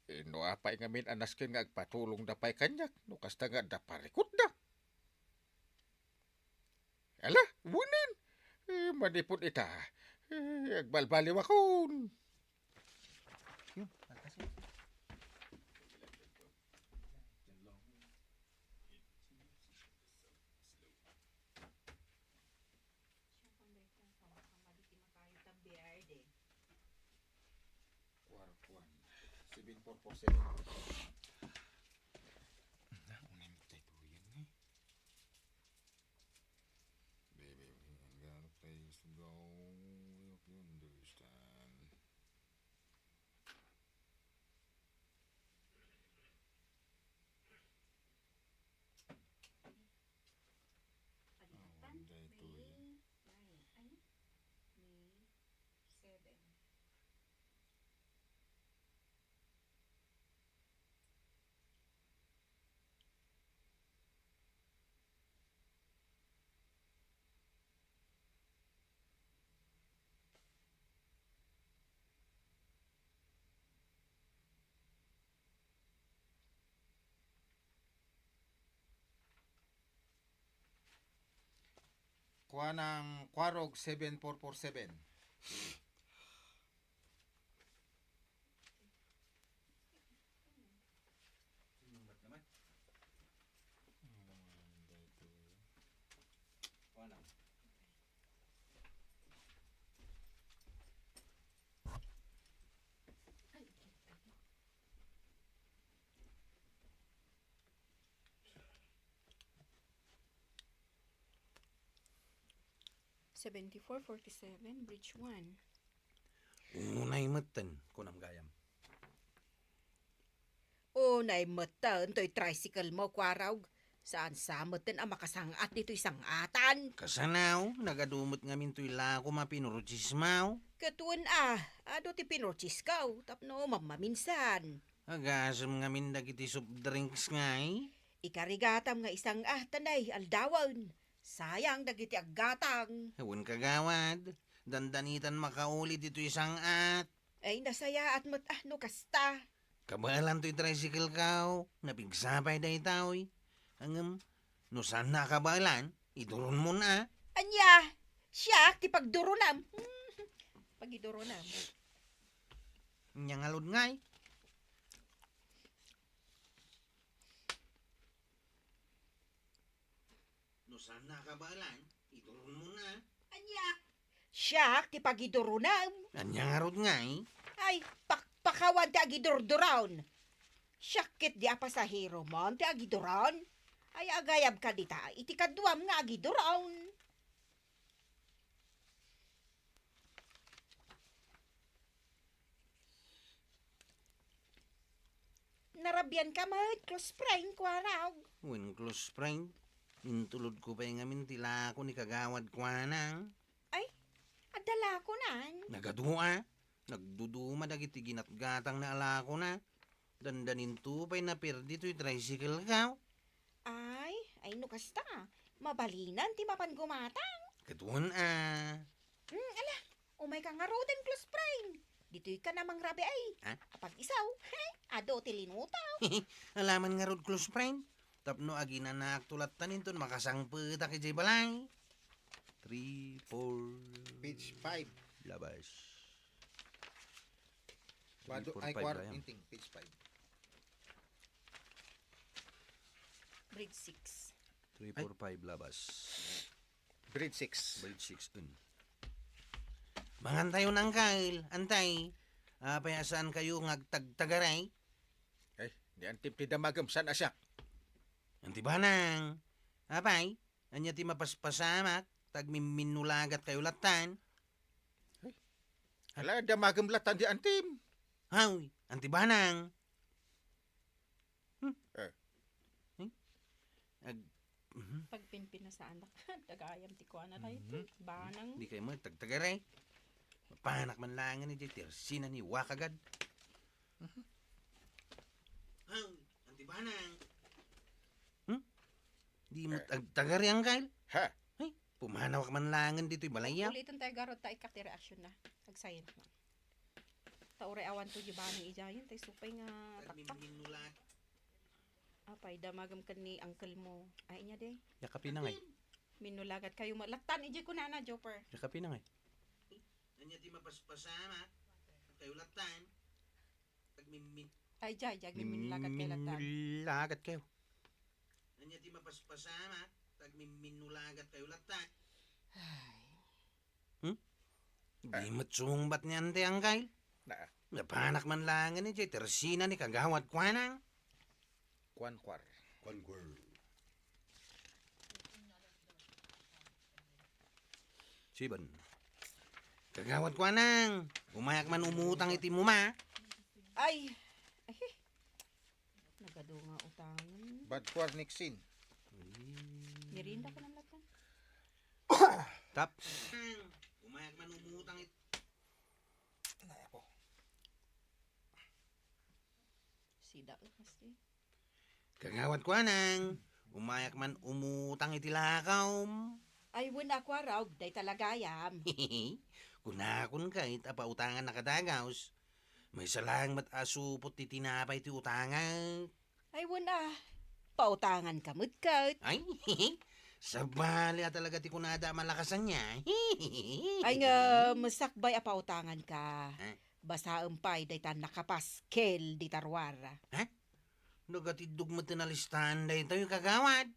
Eh, no apay ngamin a nasken nga agpatulongda pay kaniak, no kasta nga adda parikutda. Ala, wen. Eh, manipud ita. Eh, agbalbaliwakon. Yun, agkasi. Kuar, kuan. Seven four four seven. Na, unay mo tayo tuloy yan, eh. Baby, we got a place to go. Hope you understand. Alitan, May nine. Ay, May seven. Kuanang Kuarog seven four four seven. Seventy-four forty-seven, bridge one. Unay metten, kunam gayam. Unay metten toy tricycle mo, Kuarog. Saan sa metten a makasang-at ditoy sang-atan? Kasano, nagadu met ngamin toy lakom a pinurchase mo? Ket wen a, adu ti pinurchase ko, tapno mammaminsan. Agasem ngamin dagiti soft drinks ngay? Ikarigatam nga isang-at, tanay, aldawen. Sayang dagiti aggatang. Wen kagawad, dandanitan makauli ditoy sang-at. Ay, nasayaat met, ah, no kasta. Kabaelan toy tricycle ko, napigsa pay daytoy. Ngem, no saanna a kabaelan, iduronmon a. Ania, siak ti pagduronam. Pagiduronam. Ania ngarud ngay? No saanna a kabaelan, iduronmon a. Ania? Siak ti pagiduronam. Ania ngarud ngay? Ay, pakpakawan ti agidurduron. Siak ketdi a pasaheroman ti agiduron. Ay, agayab ka dita iti kaduam nga agiduron. Narabian ka met, close friend, kuarog. Wen close friend, intulod ko pay ngamin ti lako ni Kagawad Kuanang. Ay, adda lakonan. Nagadu a. Nagduduma dagiti ginatgatangna a lakona. Dandaninto pay naperdi toy tricycle ko. Ay, ay no kasta, mabalinan ti mapan gumatang. Ket wen a. Hmm, ala, umayka ngaruden, close friend. Ditoyka na mangrabiay. Ha? Apag-isu, he, adu ti linutaw. Alaman ngarud, close friend. Tapno aginanaakto lattan inton makasangpetak idiay balay. Three, four. Page five. Labas. Bado, three, four, ay, five kuar-, gayam. Inting, page five. Grade six. Three, ay, four, five, labas. Grade six. Grade six, un. Mangantayon, Angkel, antay. Apay a saankayo nga agtagtagaray? Ay, ni Antim ti damagem, saan a siak? Anti Banang. Apay, ania ti mapaspasamak, ta agmimminnulagatkayo lattan? Ay, ala, damagem lattan di Antim. Haw, Anti Banang. Hmm? Eh. Hmm? Ag-, mhm. Pagpinpinasaan da ka, tagayam ti kuana tayo, mhm, Banang. Di kayo mo, tagtagaray. Mapanak man langan ni Jay, tersina ni Wakagad. Mhm. Haw, Anti Banang. Hmm? Di mo, eh, tag-, tagari, Angkel? Ha? Ay, pumanawak man langan ditoy balay, ah. Ulitan tayo, garot ta ikkat ti reaksyon na. Agsayan na. Ta uray awan to di Banang idiayen, tay supay nga taktak. Apay, damagem ken ni uncle mo. Ay, ania de? Yakapi na ngay. Minnulagat kayo ma-, lattan, ijay kunana, Joper. Yakapi na ngay. Ania ti mapaspasamak? Kayo lattan. Agmimmin-, ay, jay, jay, agmimminnulagat kayo lattan. Minnulagat kayo. Ania ti mapaspasamak? Agmimminnulagat kayo lattan. Ay. Hmm? Di met sumungbat ni Ante, Angkel. Naa. Napanak man langan ni jay tersina ni Kagawad Kuanang. Kuan, kuar. Kuan, kuar. Siben. Kagawad Kuanang, umayak man umutang iti muma. Ay, ay, nagadu nga utangan. Bad kuar, Nixin. Mirinda ko ng latan. Tap. Umayak man umutang it-, Nay, ako. Sida, eh, kasi. Kagawad Kuanang, umayak man umutang iti lakaw. Ay, wen a kuarog, dayta la gayam. Kunakon ket a pautangannaka dagaus. Maysa laeng met a supot ti tinapay ti utangak. Ay, wen a, pautanganka met ket. Ay, sabali a talaga ti kunada a malakasan niya. Ay, ngem, sakbay a pautanganka. Ha? Basaem pay dayta nakapaskel dita ruar. Ha? Nagatiddog met ti nalistaan daytoy, kagawad.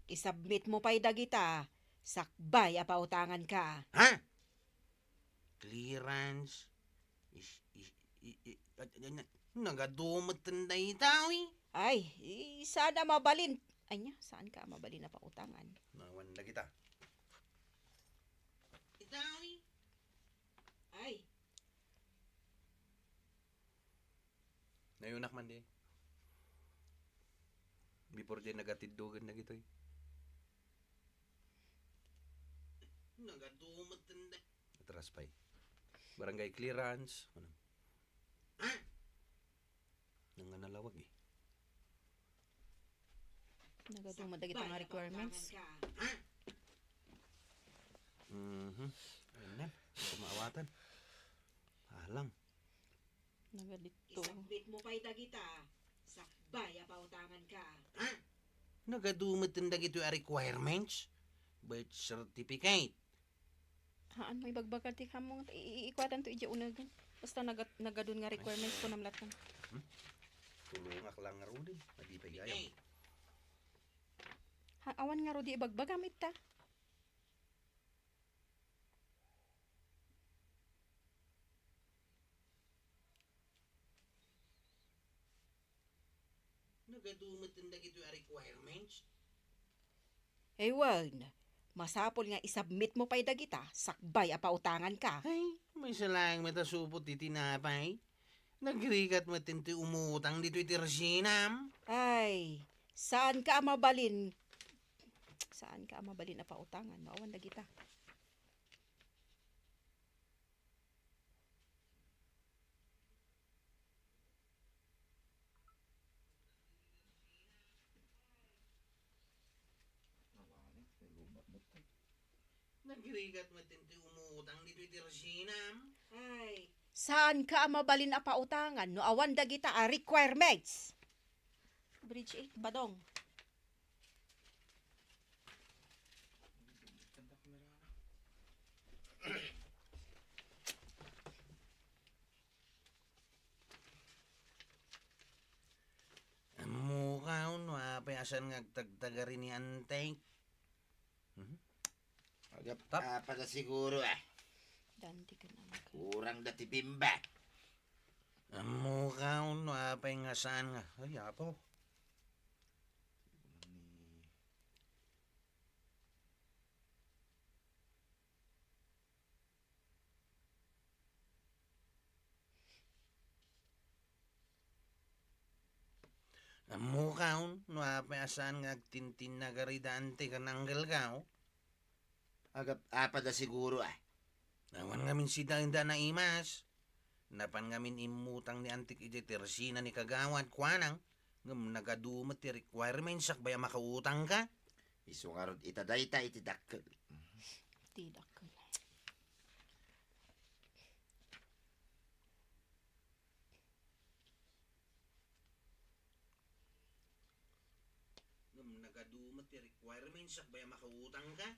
I-submit mo pay dagita, sakbay a pautanganka. Ha? Clearance. Is, is, i, i, a, a, na-, nagadu met ten dayta, wi. Ay, i-, saan a mabalin. Ania, saanka a mabalin a pautangan? Nawan dagita. Ita, wi. Ay. Nayunak man di. Before di nagatiddogan dagitoy. Nagadu met ten da-, atras pay. Barangay clearance. Ano? Ha? Nang nga nalawag, eh. Nagadu met dagita nga requirements. Mhm. Ayan na. Ito maawatan. Alang. Nagadito. I-submit mo pay dagita, sakbay a pautanganka. Ha? Nagadu met ten dagitoy a requirements? Birth certificate. Haan, maibagbaga ti hammong, i-, i-, ikuatan to idiay unagen. Basta nagat-, nagadun nga requirements ko namlatan. Hmm? Tulungak lang nga rudi. Madi pay gayam. Ha, awan nga rudi ibagbagam ita. Nagadu met ten dagitoy a requirements? Ay wen, masapul nga i-submit mo pay dagita, sakbay a pautanganka. Ay, maysa laeng met a supot ti tinapay. Nagrigat met ti umutang ditoy tersinam. Ay, saanka a mabalin. Saanka a mabalin a pautangan no awan dagita. Nagrigat met ti umutang ditoy tersinam. Ay. Saanka a mabalin a pautangan no awan dagita a requirements. Bridge eight, Badong. Ammoka no apay a saan nga agtagtagari ni Antek? Mhm. Agap-, Tap. Apada siguro, ah. Dandi ka na. Kurang da ti bimba. Ammoka no apay nga saan nga, ay, apo. Ammoka no apay a saan nga agtintinnagari da Antek ken Anggelka? Agap-, apada siguro, ah. Awan ngamin sida enda naimas. Napan ngamin immutang ni Antek idiay tersina ni Kagawad Kuanang, ngem nagadu met ti requirements sakbay a makautangka. Isu ngarud ita dayta iti dakkel. Ti dakkel. Ngem nagadu met ti requirements sakbay a makautangka.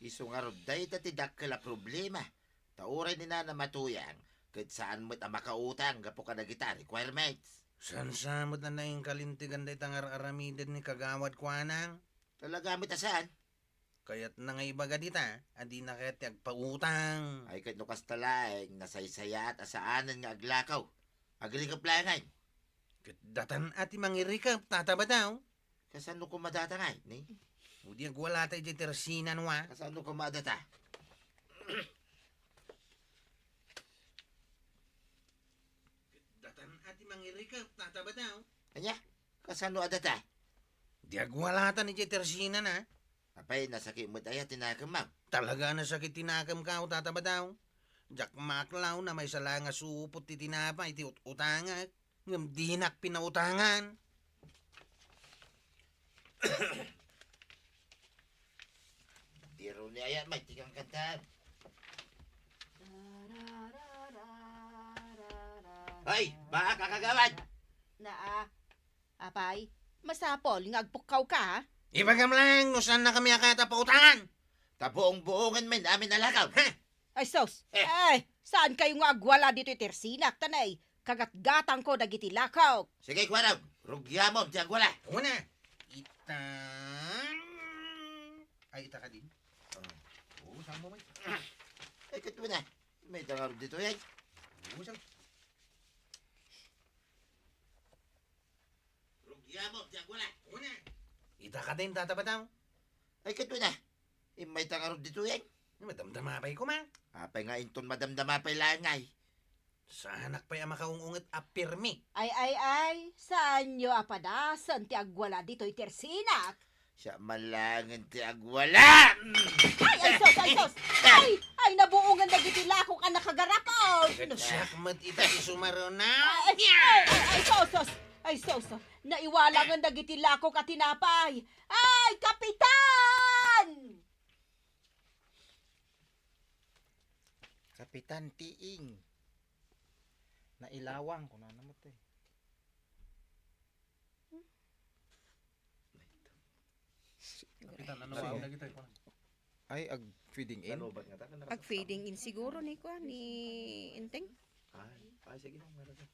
Isu ngarud dayta ti dakkel a problema. Ta uray ni Nana Matuyang, ket saan met a makautang gapu kadagita requirements. Saan sa met a naingkalintegan dayta nga ar-aramiden ni Kagawad Kuanang? Talaga met a saan? Kayatna nga ibaga dita a dina kayat ti agpautang. Ay, ket no kasta laeng, nasaysayaat a saanen nga aglakaw. Agrikep laengen. Ket datan a ti mangirikep, Tata Badaw. Kasano koma data ngay, ni? O di agwalata idiay tersinan, wa? Kasano koma data? Ket datan a ti mangirikep, Tata Badaw. Ania? Kasano a data? Di agwalatan idiay tersinan, a? Apay, nasakit met aya ti nakemmo? Talaga a nasakit ti nakemko, Tata Badaw. Diak maaklaw no maysa la nga supot ti tinapay ti ut-utangek, ngem dinak pinautangan. Diro ni ayat may tikang kantaan. Hoy, baka Kagawad! Naa, Apay, masapul nga agpukkawka, ha? Ibagam laeng no saannakami a kayat a pautangan. Ta buong-buongen men amin a lakaw, ha? Ay, sus! Eh. Ay, saankayo nga agwala ditoy tersinak, ta nay, kagatgatangko dagiti lakok. Sige, Kuarog, rugiamon ti agwala. Una, ita. Ay, ita kadin. Ah. Oo, saan mo, may? Ay, ket una. Mayta ngarud ditoy, ay. Oo, saan? Rugiamon ti agwala. Una. Ita kadin, Tata Badaw. Ay, ket una. Mayta ngarud ditoy, ay. Madamdama pay koma. Apay nga inton madamdama pay laeng, ay. Saanak pay a makaung-unget a pirmi. Ay, ay, ay, saanyo a padasen ti agwala ditoy tersinak? Siak man laengen ti agwala. Ay, ay, sus, ay, sus! Ay, ay, nabuongan dagiti lakok a nakagarapon! Ket siak met ita ti sumaruna. Ay, ay, ay, ay, sus, sus! Ay, sus, sus! Naiwalangen dagiti lakok a tinapay! Ay, Kapitan! Kapitan Tiing. Nailawang, kunana met, eh. Kapitan, ano ba ang dagitoy, kuwan? Ay, ag-feeding in? Nalubat nga ta, kan Ag-feeding in siguro ni kuwan, ni Enteng. Ay, ay, sige, meron ka.